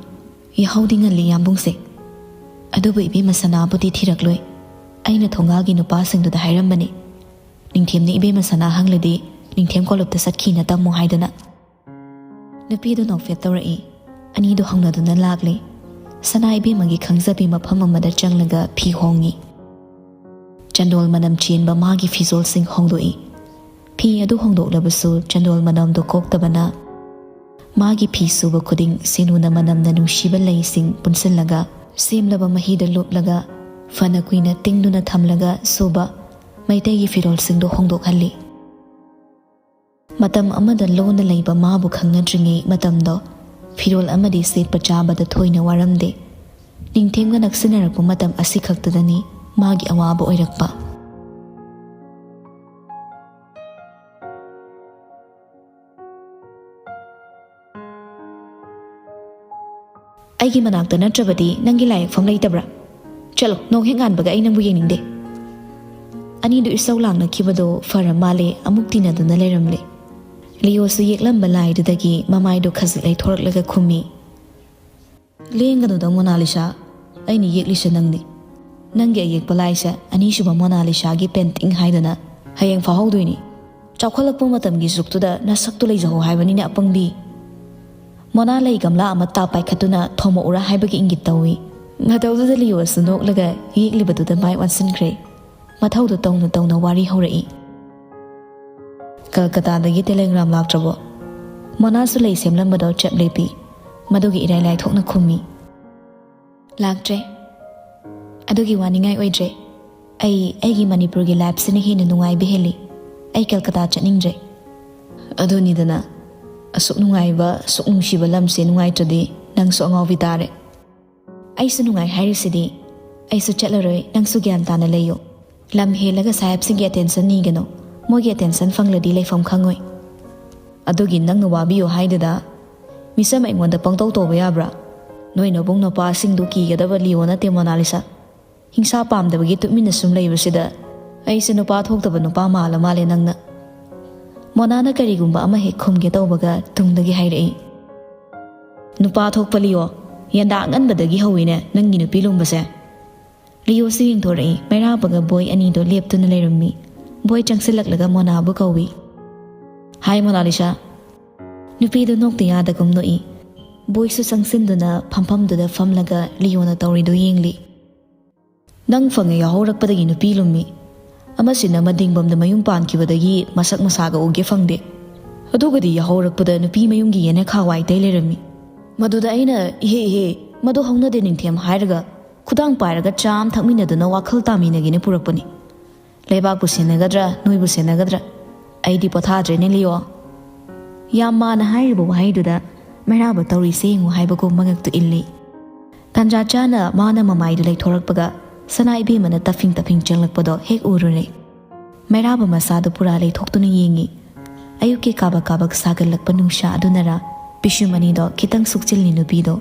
ꯌꯥꯍꯧꯗꯤ ꯉꯜꯂꯤ ꯌꯥꯝꯕꯨꯡꯁꯦ꯫ ꯑꯗꯨꯕꯨ ꯏꯕꯦꯝꯃ ꯁꯅꯥꯕꯨꯗꯤ ꯊꯤꯔꯛꯂꯣꯏ꯫ ꯑꯩꯅ ꯊꯣꯡꯒꯥꯜꯒꯤ ꯅꯨꯄꯥꯁꯤꯡꯗꯨꯗ ꯍꯥꯏꯔꯝꯕꯅꯤ, ꯅꯤꯡꯊꯦꯝꯅ ꯏꯕꯦꯝꯃ ꯁꯅꯥ ꯍꯪꯂꯗꯤ ꯅꯤꯡꯊꯦꯝ ꯀꯣꯂꯨꯞꯇ ꯆꯠꯈꯤꯅ ꯇꯝꯃꯨ ꯍꯥꯏꯗꯅ꯫" ꯅꯨꯄꯤꯗꯨ ꯅꯣꯛꯐꯦꯠ ꯇꯧꯔꯛꯏ꯫ ꯑꯅꯤꯗꯨ ꯍꯧꯅꯗꯨꯅ ꯂꯥꯛꯂꯤ꯫ ꯁꯅꯥ ꯏꯕꯦꯝꯃꯒꯤ ꯈꯪꯖꯕꯤ ꯃꯐꯝ ꯑꯃꯗ ꯆꯪꯂꯒ ꯐꯤ ꯍꯣꯡꯉꯤ꯫ ꯆꯟꯗꯣꯜ ꯃꯅꯝ ꯆꯦꯟꯕ ꯃꯥꯒꯤ ꯐꯤꯖꯣꯜꯁꯤꯡ ꯍꯣꯡꯗꯣꯛꯏ꯫ ꯐꯤ ꯑꯗꯨ ꯍꯣꯡꯗꯣꯛꯂꯕꯁꯨ ꯆꯟꯗꯣꯜ ꯃꯅꯝꯗꯨ ꯀꯣꯛꯇꯕꯅ ꯃꯥꯒꯤ ꯐꯤ ꯁꯨꯕ ꯈꯨꯗꯤꯡ ꯁꯦꯅꯨꯅ ꯃꯅꯝꯅ ꯅꯨꯡꯁꯤꯕ ꯂꯩꯁꯤꯡ ꯄꯨꯟꯁꯤꯜꯂꯒ ꯁꯦꯝꯂꯕ ꯃꯍꯤꯗ ꯂꯨꯞꯂꯒ ꯐꯅ ꯀꯨꯏꯅ ꯇꯤꯡꯗꯨꯅ ꯊꯝꯂꯒ ꯁꯨꯕ ꯃꯩꯇꯩꯒꯤ ꯐꯤꯔꯣꯜꯁꯤꯡꯗꯨ ꯍꯣꯡꯗꯣꯛꯍꯜꯂꯤ꯫ ꯃꯇꯝ ꯑꯃꯗ ꯂꯣꯟꯅ ꯂꯩꯕ ꯃꯥꯕꯨ ꯈꯪꯅꯗ꯭ꯔꯤꯉꯩ ꯃꯇꯝꯗꯣ ꯐꯤꯔꯣꯜ ꯑꯃꯗꯤ ꯁꯦꯠꯄ ꯆꯥꯕꯗ ꯊꯣꯏꯅ ꯋꯥꯔꯝꯗꯦ꯫ ꯅꯤꯡꯊꯦꯝꯒ ꯅꯛꯁꯤꯟꯅꯔꯛꯄ ꯃꯇꯝ ꯑꯁꯤꯈꯛꯇꯗꯅꯤ ꯃꯥꯒꯤ ꯑꯋꯥꯕ ꯑꯣꯏꯔꯛꯄ꯫ "ꯑꯩꯒꯤ ꯃꯅꯥꯛꯇ ꯅꯠꯇ꯭ꯔꯕꯗꯤ ꯅꯪꯒꯤ ꯂꯥꯏ ꯌꯦꯛꯐꯝ ꯂꯩꯇꯕ꯭ꯔꯥ? ꯆꯠꯂꯣ, ꯅꯣꯡ ꯍꯦꯛ ꯉꯥꯟꯕꯒ ꯑꯩ ꯅꯪꯕꯨ ꯌꯦꯡꯅꯤꯡꯗꯦ꯫" ꯑꯅꯤꯗꯨ ꯏꯁꯧ ꯂꯥꯡꯅꯈꯤꯕꯗꯣ ꯐꯔ ꯃꯥꯜꯂꯦ, ꯑꯃꯨꯛ ꯇꯤꯟꯅꯗꯨꯅ ꯂꯩꯔꯝꯂꯦ꯫ ꯂꯤꯌꯣꯁꯨ ꯌꯦꯛꯂꯝꯕ ꯂꯥꯏꯗꯨꯗꯒꯤ ꯃꯃꯥꯏꯗꯨ ꯈꯖꯤꯛ ꯂꯩꯊꯣꯔꯛꯂꯒ ꯈꯨꯝꯃꯤ, "ꯂꯦꯡꯒꯅꯨꯗ ꯃꯣꯅꯥꯂꯤꯁꯥ, ꯑꯩꯅ ꯌꯦꯛꯂꯤꯁꯦ ꯅꯪꯅꯤ꯫ ꯅꯪꯒꯤ ꯑꯌꯦꯛꯄ ꯂꯥꯏꯁꯦ ꯑꯅꯤꯁꯨꯕ ꯃꯣꯅꯥꯂꯤꯁꯥꯒꯤ ꯄꯦꯟꯇꯤꯡ ꯍꯥꯏꯗꯅ ꯍꯌꯦꯡ ꯐꯥꯍꯧꯗꯣꯏꯅꯤ꯫ ꯆꯥꯎꯈꯠꯂꯛꯄ ꯃꯇꯝꯒꯤ ꯖꯨꯛꯇꯨꯗ ꯅꯁꯛꯇꯨ ꯂꯩꯖꯍꯧ ꯍꯥꯏꯕꯅꯤꯅꯦ ꯑꯄꯪꯕꯤ꯫" ꯃꯣꯅꯥ ꯂꯩ ꯒꯝꯂꯥ ꯑꯃ ꯇꯥ ꯄꯥꯏꯈꯠꯇꯨꯅ ꯊꯣꯝꯃꯛꯎꯔꯥ ꯍꯥꯏꯕꯒꯤ ꯏꯪꯒꯤꯠ ꯇꯧꯏ꯫ ꯃꯇꯧꯗꯨꯗ ꯂꯤꯌꯣꯁꯨ ꯅꯣꯛꯂꯒ ꯌꯦꯛꯂꯤꯕꯗꯨꯗ ꯃꯥꯏ ꯑꯣꯟꯁꯤꯟꯈ꯭ꯔꯦ꯫ ꯃꯊꯧꯗꯨ ꯇꯧꯅ ꯇꯧꯅ ꯋꯥꯔꯤ ꯍꯧꯔꯛꯏ꯫ "ꯀꯜꯀꯇꯥꯗꯒꯤ ꯇꯦꯂꯦꯒ꯭ꯔꯥꯝ ꯂꯥꯛꯇ꯭ꯔꯕꯣ?" ꯃꯣꯅꯥꯁꯨ ꯂꯩ ꯁꯦꯝꯂꯝꯕꯗꯣ ꯆꯞ ꯂꯦꯞꯄꯤ꯫ ꯃꯗꯨꯒꯤ ꯏꯔꯥꯏ ꯂꯥꯏꯊꯣꯛꯅ ꯈꯨꯝꯃꯤ꯫ "ꯂꯥꯛꯇ꯭ꯔꯦ꯫ ꯑꯗꯨꯒꯤ ꯋꯥꯅꯤꯡꯉꯥꯏ ꯑꯣꯏꯗ꯭ꯔꯦ꯫ ꯑꯩ ꯑꯩꯒꯤ ꯃꯅꯤꯄꯨꯔꯒꯤ ꯂꯥꯏꯐꯁꯤꯅ ꯍꯦꯟꯅ ꯅꯨꯡꯉꯥꯏꯕ ꯍꯦꯜꯂꯤ꯫ ꯑꯩ ꯀꯜꯀꯇꯥ ꯆꯠꯅꯤꯡꯗ꯭ꯔꯦ꯫" "ꯑꯗꯨꯅꯤꯗꯅ, ꯑꯁꯨꯛ ꯅꯨꯡꯉꯥꯏꯕ, ꯑꯁꯨꯛ ꯅꯨꯡꯁꯤꯕ ꯂꯝꯁꯦ ꯅꯨꯡꯉꯥꯏꯇ꯭ꯔꯗꯤ ꯅꯪꯁꯨ ꯑꯉꯥꯎꯕꯤ ꯇꯥꯔꯦ꯫" "ꯑꯩꯁꯨ ꯅꯨꯡꯉꯥꯏ ꯍꯥꯏꯔꯤꯁꯤꯗꯤ꯫ ꯑꯩꯁꯨ ꯆꯠꯂꯔꯣꯏ, ꯅꯪꯁꯨ ꯒ꯭ꯌꯥꯟ ꯇꯥꯅ ꯂꯩꯌꯨ꯫ ꯂꯝ ꯍꯦꯜꯂꯒ ꯁꯥꯍꯦꯕꯁꯤꯡꯒꯤ ꯑꯦꯇꯦꯟꯁꯟ ꯅꯤꯒꯅꯨ꯫ ꯃꯣꯏꯒꯤ ꯑꯦꯇꯦꯟꯁꯟ ꯐꯪꯂꯗꯤ ꯂꯩꯐꯝ ꯈꯪꯉꯣꯏ꯫" "ꯑꯗꯨꯒꯤ ꯅꯪꯅ ꯋꯥꯕꯤꯌꯨ ꯍꯥꯏꯗꯨꯗ ꯃꯤꯆꯝ ꯑꯩꯉꯣꯟꯗ ꯄꯪꯇꯧ ꯇꯧꯕ ꯌꯥꯕ꯭ꯔꯥ? "ꯅꯣꯏ ꯅꯕꯨꯡ ꯅꯨꯄꯥꯁꯤꯡꯗꯨ ꯀꯤꯒꯗꯕ ꯂꯤꯑꯣ ꯅꯠꯇꯦ, ꯃꯣꯅꯥꯂꯤꯁꯥ꯫ ꯍꯤꯡꯁꯥ ꯄꯥꯝꯗꯕꯒꯤ ꯇꯨꯃꯤꯟꯅ ꯁꯨꯝ ꯂꯩꯕꯁꯤꯗ ꯑꯩꯁꯦ ꯅꯨꯄꯥ ꯊꯣꯛꯇꯕ ꯅꯨꯄꯥ ꯃꯥꯜꯂ ꯃꯥꯜꯂꯦ ꯅꯪꯅ꯫" ꯃꯣꯅꯥꯅ ꯀꯔꯤꯒꯨꯝꯕ ꯑꯃ ꯍꯦꯛ ꯈꯨꯝꯒꯦ ꯇꯧꯕꯒ ꯇꯨꯡꯗꯒꯤ ꯍꯥꯏꯔꯛꯏ, "ꯅꯨꯄꯥ ꯊꯣꯛꯄ ꯂꯤꯑꯣ, ꯌꯦꯟꯗꯥ ꯑꯉꯟꯕꯗꯒꯤ ꯍꯧꯋꯤꯅꯦ ꯅꯪꯒꯤ ꯅꯨꯄꯤ ꯂꯨꯝꯕꯁꯦ꯫" ꯂꯤꯑꯣꯁꯨ ꯌꯦꯡꯊꯣꯔꯛꯏ꯫ ꯃꯩꯔꯥꯕꯒ ꯕꯣꯏ ꯑꯅꯤꯗꯣ ꯂꯦꯞꯇꯨꯅ ꯂꯩꯔꯝꯃꯤ꯫ ꯕꯣꯏ ꯆꯪꯁꯤꯜꯂꯛꯂꯒ ꯃꯣꯅꯥꯕꯨ ꯀꯧꯏ꯫ "ꯍꯥꯏ ꯃꯣꯅꯥꯂꯤꯁꯥ꯫" ꯅꯨꯄꯤꯗꯨ ꯅꯣꯛꯇ ꯌꯥꯗꯒꯨꯝ ꯅꯣꯛꯏ꯫ ꯕꯣꯏꯁꯨ ꯆꯪꯁꯤꯟꯗꯨꯅ ꯐꯝꯐꯝꯗꯨꯗ ꯐꯝꯂꯒ ꯂꯤꯑꯣꯅ ꯇꯧꯔꯤꯗꯨ ꯌꯦꯡꯂꯤ꯫ "ꯅꯪ ꯐꯪꯉꯦ ꯌꯥꯍꯧꯔꯛꯄꯗꯒꯤ ꯅꯨꯄꯤ ꯂꯨꯝꯃꯤ꯫ ꯑꯃꯁꯤꯅ ꯃꯗꯤꯡꯕꯝꯗ ꯃꯌꯨꯝ ꯄꯥꯟꯈꯤꯕꯗꯒꯤ ꯃꯁꯛ ꯃꯁꯥꯒ ꯎꯒꯦ ꯐꯪꯗꯦ꯫ ꯑꯗꯨꯒꯗꯤ ꯌꯥꯍꯧꯔꯛꯄꯗ ꯅꯨꯄꯤ ꯃꯌꯨꯝꯒꯤ ꯌꯦꯅꯈꯥ ꯋꯥꯏ ꯇꯩ ꯂꯩꯔꯝꯃꯤ꯫ ꯃꯗꯨꯗ ꯑꯩꯅ, 'ꯏꯍꯦ, ꯏꯍꯦ, ꯃꯗꯨ ꯍꯧꯅꯗꯦ ꯅꯤꯡꯊꯦꯝ' ꯍꯥꯏꯔꯒ ꯈꯨꯗꯥꯡ ꯄꯥꯏꯔꯒ ꯆꯥ ꯑꯃ ꯊꯛꯃꯤꯟꯅꯗꯨꯅ ꯋꯥꯈꯜ ꯇꯥꯃꯤꯟꯅꯒꯦꯅ ꯄꯨꯔꯛꯄꯅꯤ꯫ ꯂꯩꯕꯥꯛꯄꯨ ꯁꯦꯟꯅꯒꯗ꯭ꯔꯥ, ꯅꯣꯏꯕꯨ ꯁꯦꯟꯅꯒꯗ꯭ꯔꯥ? ꯑꯩꯗꯤ ꯄꯣꯊꯥꯗ꯭ꯔꯦꯅꯦ, ꯂꯤꯑꯣ꯫" ꯌꯥꯝ ꯃꯥꯅ ꯍꯥꯏꯔꯤꯕ ꯋꯥꯍꯩꯗꯨꯗ ꯃꯩꯔꯥꯕ ꯇꯧꯔꯤꯁꯦ ꯌꯦꯡꯉꯨ ꯍꯥꯏꯕꯒꯨꯝ ꯃꯉꯛꯇꯨ ꯏꯜꯂꯤ꯫ ꯇꯥꯟꯖꯥ ꯆꯥꯅ ꯃꯥꯅ ꯃꯃꯥꯏꯗꯨ ꯂꯩꯊꯣꯔꯛꯄꯒ ꯁꯅꯥ ꯏꯕꯦꯝꯃꯅ ꯇꯞꯐꯤꯡ ꯇꯞꯐꯤꯡ ꯆꯪꯂꯛꯄꯗꯣ ꯍꯦꯛ ꯎꯔꯨꯔꯦ꯫ ꯃꯩꯔꯥꯕ ꯃꯁꯥꯗꯨ ꯄꯨꯔꯥ ꯂꯩꯊꯣꯛꯇꯨꯅ ꯌꯦꯡꯉꯤ꯫ ꯑꯌꯨꯛꯀꯤ ꯀꯥꯕꯛ ꯀꯥꯕꯛ ꯁꯥꯒꯠꯂꯛꯄ ꯅꯨꯡꯁꯥ ꯑꯗꯨꯅꯔ ꯄꯤꯁꯨꯝ ꯑꯅꯤꯗꯣ ꯈꯤꯇꯪ ꯁꯨꯛꯆꯤꯜꯂꯤ ꯅꯨꯄꯤꯗꯣ꯫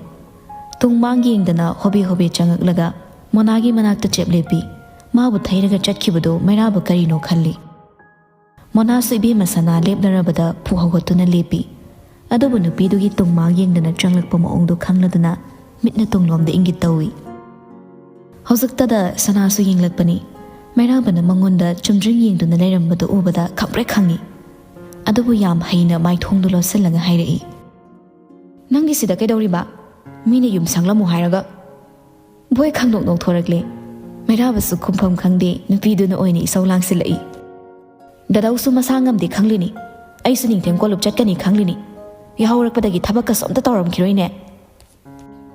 ꯇꯨꯡ ꯃꯥꯡ ꯌꯦꯡꯗꯅ ꯍꯣꯕꯦ ꯍꯣꯕꯦ ꯆꯪꯉꯛꯂꯒ ꯃꯣꯅꯥꯒꯤ ꯃꯅꯥꯛꯇ ꯆꯦꯞ ꯂꯦꯞꯄꯤ꯫ ꯃꯥꯕꯨ ꯊꯩꯔꯒ ꯆꯠꯈꯤꯕꯗꯨ ꯃꯩꯔꯥꯕ ꯀꯔꯤꯅꯣ ꯈꯜꯂꯤ꯫ ꯃꯣꯅꯥꯁꯨ ꯏꯕꯦꯝꯃ ꯁꯅꯥ ꯂꯦꯞꯅꯔꯕꯗ ꯐꯨ ꯍꯧꯒꯠꯇꯨꯅ ꯂꯦꯞꯄꯤ꯫ ꯑꯗꯨꯕꯨ ꯅꯨꯄꯤꯗꯨꯒꯤ ꯇꯨꯡ ꯃꯥꯡ ꯌꯦꯡꯗꯅ ꯆꯪꯂꯛꯄ ꯃꯑꯣꯡꯗꯨ ꯈꯪꯂꯗꯨꯅ ꯃꯤꯠꯅ ꯇꯨꯡꯂꯣꯝꯗ ꯏꯪꯒꯤꯠ ꯇꯧꯏ꯫ ꯍꯧꯖꯤꯛꯇꯗ ꯁꯅꯥꯁꯨ ꯌꯦꯡꯂꯛꯄꯅꯤ꯫ ꯃꯩꯔꯥꯕꯅ ꯃꯉꯣꯟꯗ ꯆꯨꯝꯗ꯭ꯔꯤꯡ ꯌꯦꯡꯗꯨꯅ ꯂꯩꯔꯝꯕꯗꯨ ꯎꯕꯗ ꯈꯪꯄ꯭ꯔꯦꯛ ꯈꯪꯉꯤ꯫ ꯑꯗꯨꯕꯨ ꯌꯥꯝ ꯍꯩꯅ ꯃꯥꯏꯊꯣꯡꯗꯨ ꯂꯣꯠꯁꯤꯜꯂꯒ ꯍꯥꯏꯔꯛꯏ, "ꯅꯪꯒꯤꯁꯤꯗ ꯀꯩꯗꯧꯔꯤꯕ? ꯃꯤꯅ ꯌꯨꯝ ꯁꯪꯂꯝꯃꯨ ꯍꯥꯏꯔꯒ?" ꯕꯣꯏ ꯈꯪꯅꯣꯛ ꯅꯣꯛꯊꯣꯔꯛꯂꯦ꯫ ꯃꯩꯔꯥꯕꯁꯨ ꯈꯨꯝꯐꯝ ꯈꯪꯗꯦ, ꯅꯨꯄꯤꯗꯨꯅ ꯑꯣꯏꯅ ꯏꯁꯧ ꯂꯥꯡꯁꯤꯜꯂꯛꯏ꯫ "ꯗꯥꯗꯧꯁꯨ ꯃꯁꯥ ꯉꯝꯗꯦ ꯈꯪꯂꯤꯅꯤ, ꯑꯩꯁꯨ ꯅꯤꯡꯊꯦꯝ ꯀꯣꯂꯨꯞ ꯆꯠꯀꯅꯤ ꯈꯪꯂꯤꯅꯤ꯫ ꯌꯥꯍꯧꯔꯛꯄꯗꯒꯤ ꯊꯕꯛꯀꯁꯨ ꯑꯝꯇ ꯇꯧꯔꯝꯈꯤꯔꯣꯏꯅꯦ꯫"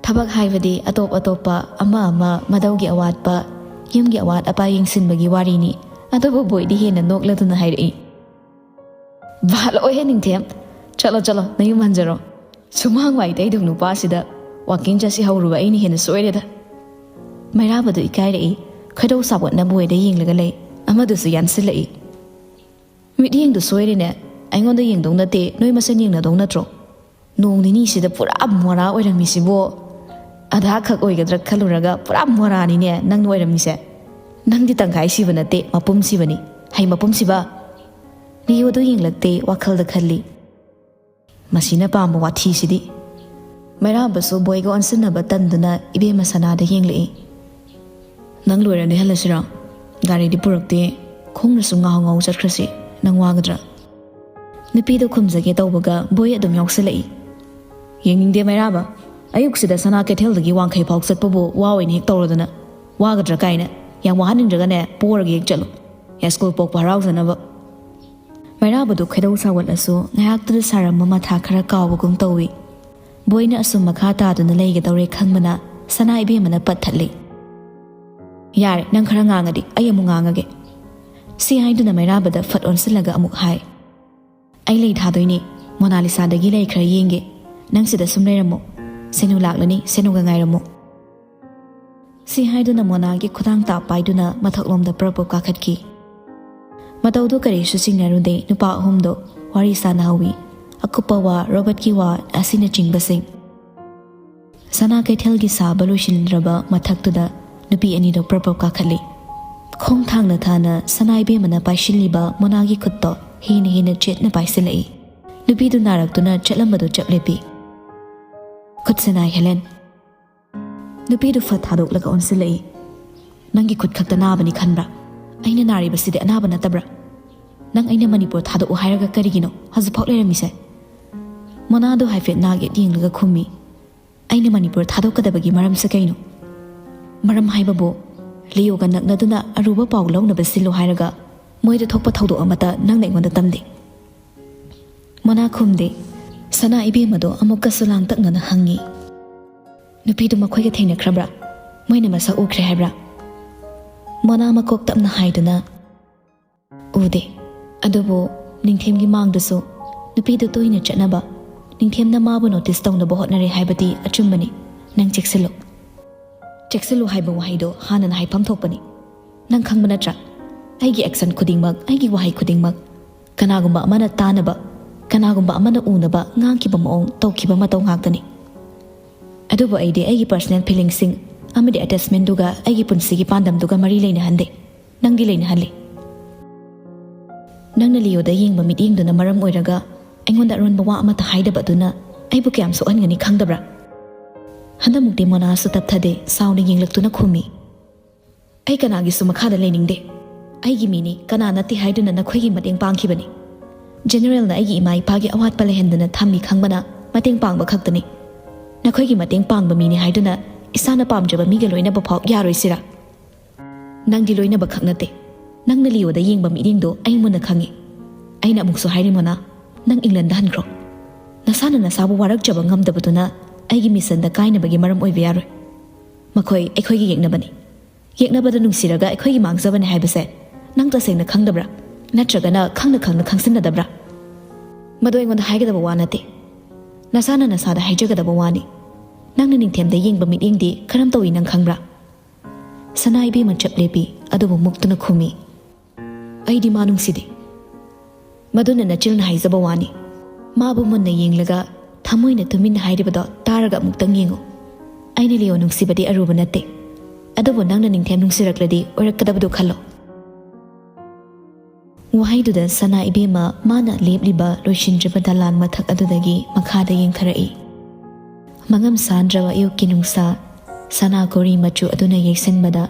ꯊꯕꯛ ꯍꯥꯏꯕꯗꯤ ꯑꯇꯣꯞ ꯑꯇꯣꯞꯄ ꯑꯃ ꯑꯃ ꯃꯗꯧꯒꯤ ꯑꯋꯥꯠꯄ, ꯌꯨꯝꯒꯤ ꯑꯋꯥꯠ ꯑꯄꯥ ꯌꯦꯡꯁꯤꯟꯕꯒꯤ ꯋꯥꯔꯤꯅꯤ꯫ ꯑꯗꯨꯕꯨ ꯕꯣꯏꯗꯤ ꯍꯦꯟꯅ ꯅꯣꯛꯂꯗꯨꯅ ꯍꯥꯏꯔꯛꯏ, "ꯚꯥꯂꯣꯏꯍꯦ ꯅꯤꯡꯊꯦꯝ, ꯆꯠꯂꯣ ꯆꯠꯂꯣ ꯅꯌꯨꯝ ꯍꯟꯖꯔꯣ꯫ ꯁꯨꯃꯥꯡ ꯋꯥꯏ ꯇꯩꯗꯧ ꯅꯨꯄꯥꯁꯤꯗ ꯋꯥꯀꯤꯡ ꯆꯠꯁꯤ ꯍꯧꯔꯨꯕ ꯑꯩꯅ ꯍꯦꯟꯅ ꯁꯣꯏꯔꯦꯗ꯫" ꯃꯩꯔꯥꯕꯗꯨ ꯏꯀꯥꯏꯔꯛꯏ꯫ ꯈꯣꯏꯗꯧ ꯁꯥꯎꯒꯠꯅ ꯕꯣꯏꯗ ꯌꯦꯡꯂꯒ ꯂꯩ꯫ ꯑꯃꯗꯨꯁꯨ ꯌꯥꯟꯁꯤꯜꯂꯛꯏ꯫ "ꯃꯤꯠꯌꯦꯡꯗꯨ ꯁꯣꯏꯔꯦꯅꯦ꯫ ꯑꯩꯉꯣꯟꯗ ꯌꯦꯡꯗꯧ ꯅꯠꯇꯦ, ꯅꯣꯏ ꯃꯁꯦꯟ ꯌꯦꯡꯅꯗꯧ ꯅꯠꯇ꯭ꯔꯣ? ꯅꯣꯡ ꯅꯤꯅꯤꯁꯤꯗ ꯄꯨꯔꯥ ꯃꯣꯔꯥ ꯑꯣꯏꯔꯝꯃꯤꯁꯤꯕꯣ꯫" ꯑꯙꯥ ꯈꯛ ꯑꯣꯏꯒꯗ꯭ꯔꯥ ꯈꯜꯂꯨꯔꯒ ꯄꯨꯔꯥ ꯃꯣꯔꯥꯅꯤꯅꯦ ꯅꯪꯅ ꯑꯣꯏꯔꯝꯃꯤꯁꯦ꯫ ꯅꯪꯗꯤ ꯇꯪꯈꯥꯏ ꯁꯤꯕ ꯅꯠꯇꯦ, ꯃꯄꯨꯝ ꯁꯤꯕꯅꯤ꯫ ꯍꯩ ꯃꯄꯨꯝ ꯁꯤꯕ꯫ ꯔꯤꯌꯣꯗꯣ ꯌꯦꯡꯂꯛꯇꯦ, ꯋꯥꯈꯜꯗ ꯈꯜꯂꯤ꯫ ꯃꯁꯤꯅ ꯄꯥꯝꯕ ꯋꯥꯊꯤꯁꯤꯗꯤ꯫ ꯃꯩꯔꯥꯕꯁꯨ ꯕꯣꯏꯒ ꯑꯣꯟꯁꯤꯟꯅꯕ ꯇꯟꯗꯨꯅ ꯏꯕꯦꯝꯃ ꯁꯅꯥꯗ ꯌꯦꯡꯂꯛꯏ꯫ "ꯅꯪ ꯂꯣꯏꯔ ꯅꯣꯏꯍꯜꯂꯁꯤꯔꯣ? ꯒꯥꯔꯤꯗꯤ ꯄꯨꯔꯛꯇꯦ, ꯈꯣꯡꯅꯁꯨ ꯉꯥꯍꯧ ꯉꯥꯍꯧ ꯆꯠꯈ꯭ꯔꯁꯤ, ꯅꯪ ꯋꯥꯒꯗ꯭ꯔꯥ?" ꯅꯨꯄꯤꯗꯣ ꯈꯨꯝꯖꯒꯦ ꯇꯧꯕꯒ ꯕꯣꯏ ꯑꯗꯨꯝ ꯌꯥꯎꯁꯤꯜꯂꯛꯏ꯫ "ꯌꯦꯡꯅꯤꯡꯗꯦ ꯃꯩꯔꯥꯕ, ꯑꯌꯨꯛꯁꯤꯗ ꯁꯅꯥ ꯀꯩꯊꯦꯜꯗꯒꯤ ꯋꯥꯡꯈꯩ ꯐꯥꯎ ꯆꯠꯄꯕꯨ ꯋꯥ ꯑꯣꯏꯅ ꯍꯦꯛ ꯇꯧꯔꯗꯅ꯫ ꯋꯥꯒꯗ꯭ꯔꯥ ꯀꯥꯏꯅ, ꯌꯥꯝ ꯋꯥꯍꯟꯅꯤꯡꯗ꯭ꯔꯒꯅꯦ ꯄꯣꯔꯒ ꯍꯦꯛ ꯆꯠꯂꯨ꯫ ꯌꯥꯏꯁ꯭ꯀꯨꯜ ꯄꯣꯛꯄ ꯍꯔꯥꯎꯖꯅꯕ꯫" ꯃꯩꯔꯥꯕꯗꯨ ꯈꯣꯏꯗꯧ ꯁꯥꯎꯒꯠꯂꯁꯨ ꯉꯥꯏꯍꯥꯛꯇꯨꯗ ꯁꯥꯔꯝꯕ ꯃꯊꯥ ꯈꯔ ꯀꯥꯎꯕꯒꯨꯝ ꯇꯧꯏ꯫ ꯕꯣꯏꯅ ꯑꯁꯨꯝ ꯃꯈꯥ ꯇꯥꯗꯨꯅ ꯂꯩꯒꯗꯧꯔꯦ ꯈꯪꯕꯅ ꯁꯅꯥ ꯏꯕꯦꯝꯃꯅ ꯄꯠ ꯊꯠꯂꯤ꯫ "ꯌꯥꯔꯦ, ꯅꯪ ꯈꯔ ꯉꯥꯡꯉꯗꯤ ꯑꯩ ꯑꯃꯨꯛ ꯉꯥꯡꯉꯒꯦ꯫" ꯁꯤ ꯍꯥꯏꯗꯨꯅ ꯃꯩꯔꯥꯕꯗ ꯐꯠ ꯑꯣꯟꯁꯤꯜꯂꯒ ꯑꯃꯨꯛ ꯍꯥꯏ꯫ "ꯑꯩ ꯂꯩ ꯊꯥꯗꯣꯏꯅꯦ, ꯃꯣꯅꯥꯂꯤꯁꯥꯗꯒꯤ ꯂꯩ ꯈꯔ ꯌꯦꯡꯒꯦ꯫ ꯅꯪ ꯁꯤꯗ ꯁꯨꯝ ꯂꯩꯔꯝꯃꯣ꯫ ꯁꯦꯅꯨ ꯂꯥꯛꯂꯅꯤ, ꯁꯦꯅꯨꯒ ꯉꯥꯏꯔꯝꯃꯣ꯫" ꯁꯤ ꯍꯥꯏꯗꯨꯅ ꯃꯣꯅꯥꯒꯤ ꯈꯨꯗꯥꯡ ꯇꯥꯞ ꯄꯥꯏꯗꯨꯅ ꯃꯊꯛꯂꯣꯝꯗ ꯄ꯭ꯔꯞ ꯄ꯭ꯔꯞ ꯀꯥꯈꯠꯈꯤ꯫ ꯃꯇꯧꯗꯨ ꯀꯔꯤꯁꯨ ꯆꯤꯡꯅꯔꯨꯗꯦ, ꯅꯨꯄꯥ ꯑꯍꯨꯝꯗꯣ ꯋꯥꯔꯤ ꯁꯥꯟꯅꯍꯧꯋꯤ꯫ ꯑꯀꯨꯞꯄ ꯋꯥ, ꯔꯣꯕꯣꯠꯀꯤ ꯋꯥ ꯑꯁꯤꯅꯆꯤꯡꯕꯁꯤꯡ꯫ ꯁꯅꯥ ꯀꯩꯊꯦꯜꯒꯤ ꯁꯥꯕ ꯂꯣꯏꯁꯤꯟꯗ꯭ꯔꯕ ꯃꯊꯛꯇꯨꯗ ꯅꯨꯄꯤ ꯑꯅꯤꯗꯣ ꯄ꯭ꯔꯞ ꯄ꯭ꯔꯞ ꯀꯥꯈꯠꯂꯤ꯫ ꯈꯣꯡ ꯊꯥꯡꯅ ꯊꯥꯅ ꯁꯅꯥ ꯏꯕꯦꯝꯃꯅ ꯄꯥꯏꯁꯤꯜꯂꯤꯕ ꯃꯣꯅꯥꯒꯤ ꯈꯨꯠꯇꯣ ꯍꯦꯟꯅ ꯍꯦꯟꯅ ꯆꯦꯠꯅ ꯄꯥꯏꯁꯤꯜꯂꯛꯏ꯫ ꯅꯨꯄꯤꯗꯨ ꯅꯥꯔꯛꯇꯨꯅ ꯆꯠꯂꯝꯕꯗꯨ ꯆꯞ ꯂꯦꯞꯄꯤ꯫ "ꯈꯨꯠꯁꯦ ꯅꯥꯏ, ꯍꯦꯂꯦꯟ꯫" ꯅꯨꯄꯤꯗꯨ ꯐꯠ ꯊꯥꯗꯣꯛꯂꯒ ꯑꯣꯟꯁꯤꯜꯂꯛꯏ꯫ "ꯅꯪꯒꯤ ꯈꯨꯠ ꯈꯛꯇ ꯅꯥꯕꯅꯤ ꯈꯟꯕ꯭ꯔꯥ? ꯑꯩꯅ ꯅꯥꯔꯤꯕꯁꯤꯗꯤ ꯑꯅꯥꯕ ꯅꯠꯇꯕ꯭ꯔꯥ? ꯅꯪ ꯑꯩꯅ ꯃꯅꯤꯄꯨꯔ ꯊꯥꯗꯣꯛꯎ ꯍꯥꯏꯔꯒ ꯀꯔꯤꯒꯤꯅꯣ ꯍꯧꯖꯤꯛꯐꯥꯎ ꯂꯩꯔꯝꯃꯤꯁꯦ?" ꯃꯣꯅꯥꯗꯨ ꯍꯥꯏꯐꯦꯠ ꯅꯥꯒꯦ ꯌꯦꯡꯂꯒ ꯈꯨꯝꯃꯤ꯫ "ꯑꯩꯅ ꯃꯅꯤꯄꯨꯔ ꯊꯥꯗꯣꯛꯀꯗꯕꯒꯤ ꯃꯔꯝꯁꯦ ꯀꯩꯅꯣ?" "ꯃꯔꯝ ꯍꯥꯏꯕꯕꯨ, ꯂꯤꯌꯣꯒ ꯅꯛꯅꯗꯨꯅ ꯑꯔꯨꯕ ꯄꯥꯎ ꯂꯧꯅꯕ ꯁꯤꯜꯂꯨ ꯍꯥꯏꯔꯒ ꯃꯣꯏꯗ ꯊꯣꯛꯄ ꯊꯧꯗꯣꯛ ꯑꯃꯠꯇ ꯅꯪꯅ ꯑꯩꯉꯣꯟꯗ ꯇꯝꯗꯦ꯫" ꯃꯣꯅꯥ ꯈꯨꯝꯗꯦ꯫ ꯁꯅꯥ ꯏꯕꯦꯝꯃꯗꯣ ꯑꯃꯨꯛꯀꯁꯨ ꯂꯥꯡꯇꯛꯅꯅ ꯍꯪꯉꯤ꯫ "ꯅꯨꯄꯤꯗꯨ ꯃꯈꯣꯏꯒ ꯊꯦꯡꯅꯈ꯭ꯔꯕ꯭ꯔꯥ? ꯃꯣꯏꯅ ꯃꯁꯛ ꯎꯈ꯭ꯔꯦ ꯍꯥꯏꯕ꯭ꯔꯥ?" ꯃꯣꯅꯥ ꯃꯀꯣꯛ ꯇꯞꯅ ꯍꯥꯏꯗꯨꯅ, "ꯎꯗꯦ꯫ ꯑꯗꯨꯕꯨ ꯅꯤꯡꯊꯦꯝꯒꯤ ꯃꯥꯡꯗꯁꯨ ꯅꯨꯄꯤꯗꯨ ꯇꯣꯏꯅ ꯆꯠꯅꯕ, ꯅꯤꯡꯊꯦꯝꯅ ꯃꯥꯕꯨ ꯅꯣꯇꯤꯁ ꯇꯧꯅꯕ ꯍꯣꯠꯅꯔꯦ ꯍꯥꯏꯕꯗꯤ ꯑꯆꯨꯝꯕꯅꯤ꯫ ꯅꯪ ꯆꯦꯛꯁꯤꯜꯂꯨ꯫" "ꯆꯦꯛꯁꯤꯜꯂꯨ ꯍꯥꯏꯕ ꯋꯥꯍꯩꯗꯣ ꯍꯥꯟꯅꯅ ꯍꯥꯏꯐꯝ ꯊꯣꯛꯄꯅꯤ꯫ ꯅꯪ ꯈꯪꯕ ꯅꯠꯇ꯭ꯔꯥ? ꯑꯩꯒꯤ ꯑꯦꯛꯁꯟ ꯈꯨꯗꯤꯡꯃꯛ, ꯑꯩꯒꯤ ꯋꯥꯍꯩ ꯈꯨꯗꯤꯡꯃꯛ ꯀꯅꯥꯒꯨꯝꯕ ꯑꯃꯅ ꯇꯥꯅꯕ, ꯀꯅꯥꯒꯨꯝꯕ ꯑꯃꯅ ꯎꯅꯕ ꯉꯥꯡꯈꯤꯕ ꯃꯑꯣꯡ, ꯇꯧꯈꯤꯕ ꯃꯇꯧ ꯉꯥꯛꯇꯅꯤ꯫" ꯑꯗꯨꯕꯨ ꯑꯩꯗꯤ ꯑꯩꯒꯤ personal feelingꯁꯤꯡ ꯑꯃꯗꯤ attachmentꯗꯨꯒ ꯑꯩꯒꯤ ꯄꯨꯟꯁꯤꯒꯤ ꯄꯥꯟꯗꯝꯗꯨꯒ ꯃꯔꯤ ꯂꯩꯅꯍꯟꯗꯦ꯫ ꯅꯪꯗꯤ ꯂꯩꯅꯍꯜꯂꯤ꯫ ꯅꯪꯅ ꯂꯤꯌꯣꯗ ꯌꯦꯡꯕ ꯃꯤꯠꯌꯦꯡꯗꯨꯅ ꯃꯔꯝ ꯑꯣꯏꯔꯒ ꯑꯩꯉꯣꯟꯗ ꯑꯔꯣꯟꯕ ꯋꯥ ꯑꯃꯠꯇ ꯍꯥꯏꯗꯕ ꯑꯗꯨꯅ ꯑꯩꯕꯨ ꯀꯌꯥꯝ ꯁꯣꯛꯍꯟꯒꯅꯤ ꯈꯪꯗꯕ꯭ꯔꯥ? ꯍꯟꯗꯛꯃꯨꯛꯇꯤ ꯃꯣꯅꯥꯁꯨ ꯇꯞꯊꯗꯦ, ꯁꯥꯎꯅ ꯌꯦꯡꯂꯛꯇꯨꯅ ꯈꯨꯝꯃꯤ꯫ ꯑꯩ ꯀꯅꯥꯒꯤꯁꯨ ꯃꯈꯥꯗ ꯂꯩꯅꯤꯡꯗꯦ꯫ ꯑꯩꯒꯤ ꯃꯤꯅꯤ, ꯀꯅꯥ ꯅꯠꯇꯦ ꯍꯥꯏꯗꯨꯅ ꯅꯈꯣꯏꯒꯤ ꯃꯇꯦꯡ ꯄꯥꯡꯈꯤꯕꯅꯤ꯫ ꯖꯦꯅꯦꯔꯦꯜꯅ ꯑꯩꯒꯤ ꯏꯃꯥ ꯏꯄꯥꯒꯤ ꯑꯋꯥꯠꯄ ꯂꯩꯍꯟꯗꯅ ꯊꯝꯃꯤ ꯈꯪꯕꯅ ꯃꯇꯦꯡ ꯄꯥꯡꯕ ꯈꯛꯇꯅꯤ꯫ ꯅꯈꯣꯏꯒꯤ ꯃꯇꯦꯡ ꯄꯥꯡꯕ ꯃꯤꯅꯤ ꯍꯥꯏꯗꯨꯅ ꯏꯁꯥꯅ ꯄꯥꯝꯖꯕ ꯃꯤꯒ ꯂꯣꯏꯅꯕ ꯐꯥꯎ ꯌꯥꯔꯣꯏꯁꯤꯔꯥ? ꯅꯪꯗꯤ ꯂꯣꯏꯅꯕ ꯈꯛ ꯅꯠꯇꯦ꯫ ꯅꯪꯅ ꯂꯤꯌꯣꯗ ꯌꯦꯡꯕ ꯃꯤꯠꯌꯦꯡꯗꯣ ꯑꯩ ꯃꯨꯟꯅ ꯈꯪꯉꯤ꯫ ꯑꯩꯅ ꯑꯃꯨꯛꯁꯨ ꯍꯥꯏꯔꯤ ꯃꯣꯅꯥ, ꯅꯪ ꯏꯪꯂꯦꯟꯗ ꯍꯟꯈ꯭ꯔꯣ꯫ ꯅꯁꯥꯅ ꯅꯁꯥꯕꯨ ꯋꯥꯔꯛꯆꯕ ꯉꯝꯗꯕꯗꯨꯅ ꯑꯩꯒꯤ ꯃꯤꯁꯟꯗ ꯀꯥꯏꯅꯕꯒꯤ ꯃꯔꯝ ꯑꯣꯏꯕ ꯌꯥꯔꯣꯏ꯫ ꯃꯈꯣꯏ ꯑꯩꯈꯣꯏꯒꯤ ꯌꯦꯛꯅꯕꯅꯤ꯫ ꯌꯦꯛꯅꯕꯗ ꯅꯨꯡꯁꯤꯔꯒ ꯑꯩꯈꯣꯏꯒꯤ ꯃꯥꯡꯖꯕꯅꯤ ꯍꯥꯏꯕꯁꯦ ꯅꯪ ꯇꯁꯦꯡꯅ ꯈꯪꯗꯕ꯭ꯔꯥ? ꯅꯠꯇ꯭ꯔꯒꯅ ꯈꯪꯅ ꯈꯪꯅ ꯈꯪꯖꯤꯟꯅꯗꯕ꯭ꯔꯥ? ꯃꯗꯨ ꯑꯩꯉꯣꯟꯗ ꯍꯥꯏꯒꯗꯕ ꯋꯥ ꯅꯠꯇꯦ꯫ ꯅꯁꯥꯅ ꯅꯁꯥꯗ ꯍꯥꯏꯖꯒꯗꯕ ꯋꯥꯅꯤ꯫ ꯅꯪꯅ ꯅꯤꯡꯊꯦꯝꯗ ꯌꯦꯡꯕ ꯃꯤꯠꯌꯦꯡꯗꯤ ꯀꯔꯝ ꯇꯧꯏ ꯅꯪ ꯈꯪꯕ꯭ꯔꯥ? ꯁꯅꯥ ꯏꯕꯦꯝꯃ ꯆꯞ ꯂꯦꯞꯄꯤ, ꯑꯗꯨꯕꯨ ꯃꯨꯛꯇꯨꯅ ꯈꯨꯝꯃꯤ꯫ ꯑꯩꯗꯤ ꯃꯥ ꯅꯨꯡꯁꯤꯗꯦ꯫ ꯃꯗꯨꯅ ꯅꯆꯤꯜꯅ ꯍꯥꯏꯖꯕ ꯋꯥꯅꯤ꯫ ꯃꯥꯕꯨ ꯃꯨꯟꯅ ꯌꯦꯡꯂꯒ ꯊꯃꯣꯏꯅ ꯇꯨꯃꯤꯟꯅ ꯍꯥꯏꯔꯤꯕꯗꯣ ꯇꯥꯔꯒ ꯑꯃꯨꯛꯇꯪ ꯌꯦꯡꯉꯨ꯫ ꯑꯩꯅ ꯂꯤꯌꯣ ꯅꯨꯡꯁꯤꯕꯗꯤ ꯑꯔꯨꯕ ꯅꯠꯇꯦ꯫ ꯑꯗꯨꯕꯨ ꯅꯪꯅ ꯅꯤꯡꯊꯦꯝ ꯅꯨꯡꯁꯤꯔꯛꯂꯗꯤ ꯑꯣꯏꯔꯛꯀꯗꯕꯗꯨ ꯈꯜꯂꯣ꯫ ꯋꯥꯍꯩꯗꯨꯗ ꯁꯅꯥ ꯏꯕꯦꯝꯃ ꯃꯥꯅ ꯂꯦꯞꯂꯤꯕ ꯂꯣꯏꯁꯤꯟꯗ꯭ꯔꯤꯕ ꯗꯂꯥꯟ ꯃꯊꯛ ꯑꯗꯨꯗꯒꯤ ꯃꯈꯥꯗ ꯌꯦꯡꯊꯔꯛꯏ꯫ ꯃꯉꯝ ꯁꯥꯟꯗ꯭ꯔꯕ ꯑꯌꯨꯛꯀꯤ ꯅꯨꯡꯁꯥ, ꯁꯅꯥ ꯀꯣꯔꯤ ꯃꯆꯨ ꯑꯗꯨꯅ ꯌꯩꯁꯟꯕꯗ,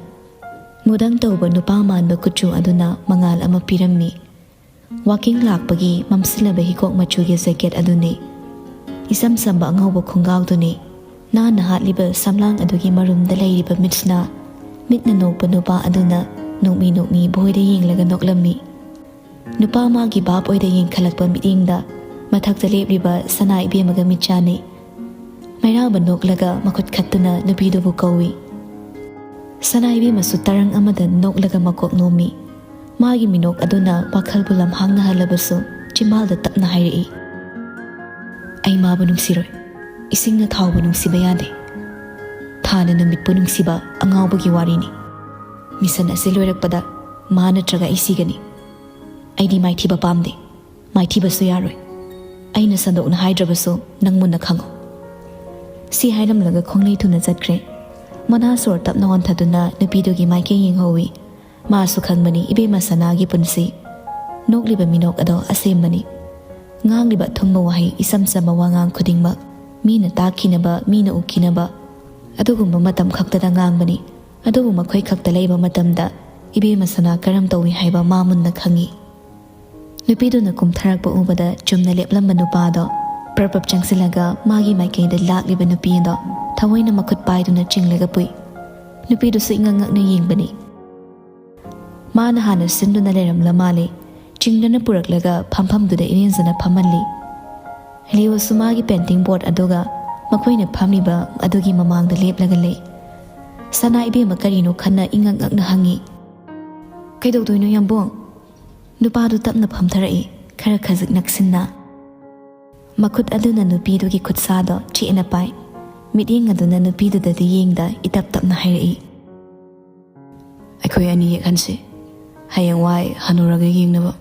ꯃꯨꯗꯪ ꯇꯧꯕ ꯅꯨꯄꯥ ꯃꯥꯟꯕ ꯀꯨꯆꯨ ꯑꯗꯨꯅ ꯃꯉꯥꯜ ꯑꯃ ꯄꯤꯔꯝꯃꯤ꯫ ꯋꯥꯀꯤꯡ ꯂꯥꯛꯄꯒꯤ ꯃꯝꯁꯤꯜꯂꯕ ꯍꯤꯒꯣꯛ ꯃꯆꯨꯒꯤ ꯖꯦꯀꯦꯠ ꯑꯗꯨꯅꯤ꯫ ꯏꯆꯝ ꯆꯝꯕ ꯑꯉꯧꯕ ꯈꯣꯡꯒꯥꯎꯗꯨꯅꯤ꯫ ꯅꯥꯟꯅ ꯍꯥꯠꯂꯤꯕ ꯁꯝꯂꯥꯡ ꯑꯗꯨꯒꯤ ꯃꯔꯨꯝꯗ ꯂꯩꯔꯤꯕ ꯃꯤꯠꯁꯤꯅ ꯃꯤꯠꯅ ꯅꯣꯛꯄ ꯅꯨꯄꯥ ꯑꯗꯨꯅ ꯅꯣꯛꯃꯤ ꯅꯣꯛꯃꯤ ꯕꯣꯏꯗ ꯌꯦꯡꯂꯒ ꯅꯣꯛꯂꯝꯃꯤ꯫ ꯅꯨꯄꯥ ꯃꯥꯒꯤ ꯚꯥꯞ ꯑꯣꯏꯗ ꯌꯦꯡꯈꯠꯂꯛꯄ ꯃꯤꯠꯌꯦꯡꯗ ꯃꯊꯛꯇ ꯂꯦꯞꯂꯤꯕ ꯁꯅꯥ ꯏꯕꯦꯝꯃꯒ ꯃꯤꯠ ꯆꯥꯟꯅꯩ꯫ ꯃꯩꯔꯥꯕ ꯅꯣꯛꯂꯒ ꯃꯈꯨꯠ ꯈꯠꯇꯨꯅ ꯅꯨꯄꯤꯗꯨꯕꯨ ꯀꯧꯏ꯫ ꯁꯅꯥ ꯏꯕꯦꯝꯃꯁꯨ ꯇꯔꯪ ꯑꯃꯗ ꯅꯣꯛꯂꯒ ꯃꯀꯣꯛ ꯅꯣꯝꯃꯤ꯫ ꯃꯥꯒꯤ ꯃꯤꯅꯣꯛ ꯑꯗꯨꯅ ꯋꯥꯈꯜꯕꯨ ꯂꯝꯍꯥꯡꯅꯍꯜꯂꯕꯁꯨ ꯆꯤꯝꯕꯥꯜꯗ ꯇꯞꯅ ꯍꯥꯏꯔꯛꯏ, "ꯑꯩ ꯃꯥꯕꯨ ꯅꯨꯡꯁꯤꯔꯣꯏ꯫ ꯏꯁꯤꯡꯅ ꯊꯥꯎꯕꯨ ꯅꯨꯡꯁꯤꯕ ꯌꯥꯗꯦ꯫ ꯊꯥꯅ ꯅꯨꯃꯤꯠꯄꯨ ꯅꯨꯡꯁꯤꯕ ꯑꯉꯥꯎꯕꯒꯤ ꯋꯥꯔꯤꯅꯤ꯫ ꯃꯤꯁꯟ ꯑꯁꯤ ꯂꯣꯏꯔꯛꯄꯗ ꯃꯥ ꯅꯠꯇ꯭ꯔꯒ ꯑꯩ ꯁꯤꯒꯅꯤ꯫ ꯑꯩꯗꯤ ꯃꯥꯏꯊꯤꯕ ꯄꯥꯝꯗꯦ꯫ ꯃꯥꯏꯊꯤꯕꯁꯨ ꯌꯥꯔꯣꯏ꯫ ꯑꯩꯅ ꯁꯟꯗꯣꯛꯅ ꯍꯥꯏꯗ꯭ꯔꯕꯁꯨ ꯅꯪ ꯃꯨꯟꯅ ꯈꯪꯉꯨ꯫" ꯁꯤ ꯍꯥꯏꯔꯝꯂꯒ ꯈꯣꯡꯂꯩ ꯊꯨꯅ ꯆꯠꯈ꯭ꯔꯦ꯫ ꯃꯅꯥ ꯁꯣꯔ ꯇꯞꯅ ꯍꯣꯟꯊꯗꯨꯅ ꯅꯨꯄꯤꯗꯨꯒꯤ ꯃꯥꯏꯀꯩ ꯌꯦꯡꯍꯧꯏ꯫ ꯃꯥꯁꯨ ꯈꯪꯕꯅꯤ ꯏꯕꯦꯝꯃ ꯁꯅꯥꯒꯤ ꯄꯨꯟꯁꯤ꯫ ꯅꯣꯛꯂꯤꯕ ꯃꯤꯅꯣꯛ ꯑꯗꯣ ꯑꯁꯦꯡꯕꯅꯤ꯫ ꯉꯥꯡꯂꯤꯕ ꯑꯊꯨꯝꯕ ꯋꯥꯍꯩ, ꯏꯆꯝ ꯆꯝꯕ ꯋꯥꯉꯥꯡ ꯈꯨꯗꯤꯡꯃꯛ ꯃꯤꯅ ꯇꯥꯛꯈꯤꯅꯕ, ꯃꯤꯅ ꯎꯈꯤꯅꯕ, ꯑꯗꯨꯒꯨꯝꯕ ꯃꯇꯝ ꯈꯛꯇꯗ ꯉꯥꯡꯕꯅꯤ꯫ ꯑꯗꯨꯕꯨ ꯃꯈꯣꯏ ꯈꯛꯇ ꯂꯩꯕ ꯃꯇꯝꯗ ꯏꯕꯦꯝꯃ ꯁꯅꯥ ꯀꯔꯝ ꯇꯧꯏ ꯍꯥꯏꯕ ꯃꯥ ꯃꯨꯟꯅ ꯈꯪꯏ꯫ ꯅꯨꯄꯤꯗꯨꯅ ꯀꯨꯝꯊꯔꯛꯄ ꯎꯕꯗ ꯆꯨꯝꯅ ꯂꯦꯞꯂꯝꯕ ꯅꯨꯄꯥꯗꯣ ꯄ꯭ꯔꯞ ꯄ꯭ꯔꯞ ꯆꯪꯁꯤꯜꯂꯒ ꯃꯥꯒꯤ ꯃꯥꯏꯀꯩꯗ ꯂꯥꯛꯂꯤꯕ ꯅꯨꯄꯤ ꯑꯗꯣ ꯊꯑꯣꯏꯅ ꯃꯈꯨꯠ ꯄꯥꯏꯗꯨꯅ ꯆꯤꯡꯂꯒ ꯄꯨꯏ꯫ ꯅꯨꯄꯤꯗꯨꯁꯨ ꯏꯉꯛ ꯉꯛꯅ ꯌꯦꯡꯕꯅꯤ꯫ ꯃꯥꯅ ꯍꯥꯟꯅ ꯁꯤꯟꯗꯨꯅ ꯂꯩꯔꯝꯂ ꯃꯥꯜꯂꯦ꯫ ꯆꯤꯡꯗꯨꯅ ꯄꯨꯔꯛꯂꯒ ꯐꯝꯐꯝꯗꯨꯗ ꯏꯔꯦꯟꯖꯅ ꯐꯝꯍꯜꯂꯤ꯫ ꯂꯤꯌꯣꯁꯨ ꯃꯥꯒꯤ painting board ꯑꯗꯨꯒ ꯃꯈꯣꯏꯅ ꯐꯝꯂꯤꯕ ꯑꯗꯨꯒꯤ ꯃꯃꯥꯡꯗ ꯂꯦꯞꯂꯒ ꯂꯩ꯫ ꯁꯅꯥ ꯏꯕꯦꯝꯃ ꯀꯔꯤꯅꯣ ꯈꯟꯅ ꯏꯉꯛ ꯉꯛꯅ ꯍꯪꯉꯤ꯫ "ꯀꯩꯗꯧꯗꯣꯏꯅꯣ ꯌꯥꯝꯕꯣꯡ?" ꯅꯨꯄꯥꯗꯨ ꯇꯞꯅ ꯐꯝꯊꯔꯛꯏ, ꯈꯔ ꯈꯖꯤꯛ ꯅꯛꯁꯤꯟꯅ꯫ ꯃꯈꯨꯠ ꯑꯗꯨꯅ ꯅꯨꯄꯤꯗꯨꯒꯤ ꯈꯨꯠꯁꯥꯗꯣ ꯆꯦꯠꯅ ꯄꯥꯏ꯫ ꯃꯤꯠꯌꯦꯡ ꯑꯗꯨꯅ ꯅꯨꯄꯤꯗꯨꯗꯗꯤ ꯌꯦꯡꯗ ꯏꯇꯞ ꯇꯞꯅ ꯍꯥꯏꯔꯛꯏ, "ꯑꯩꯈꯣꯏ ꯑꯅꯤ ꯌꯦꯛꯍꯟꯁꯤ, ꯍꯌꯦꯡꯋꯥꯏ ꯍꯅꯨꯔꯒ ꯌꯦꯡꯅꯕ"꯫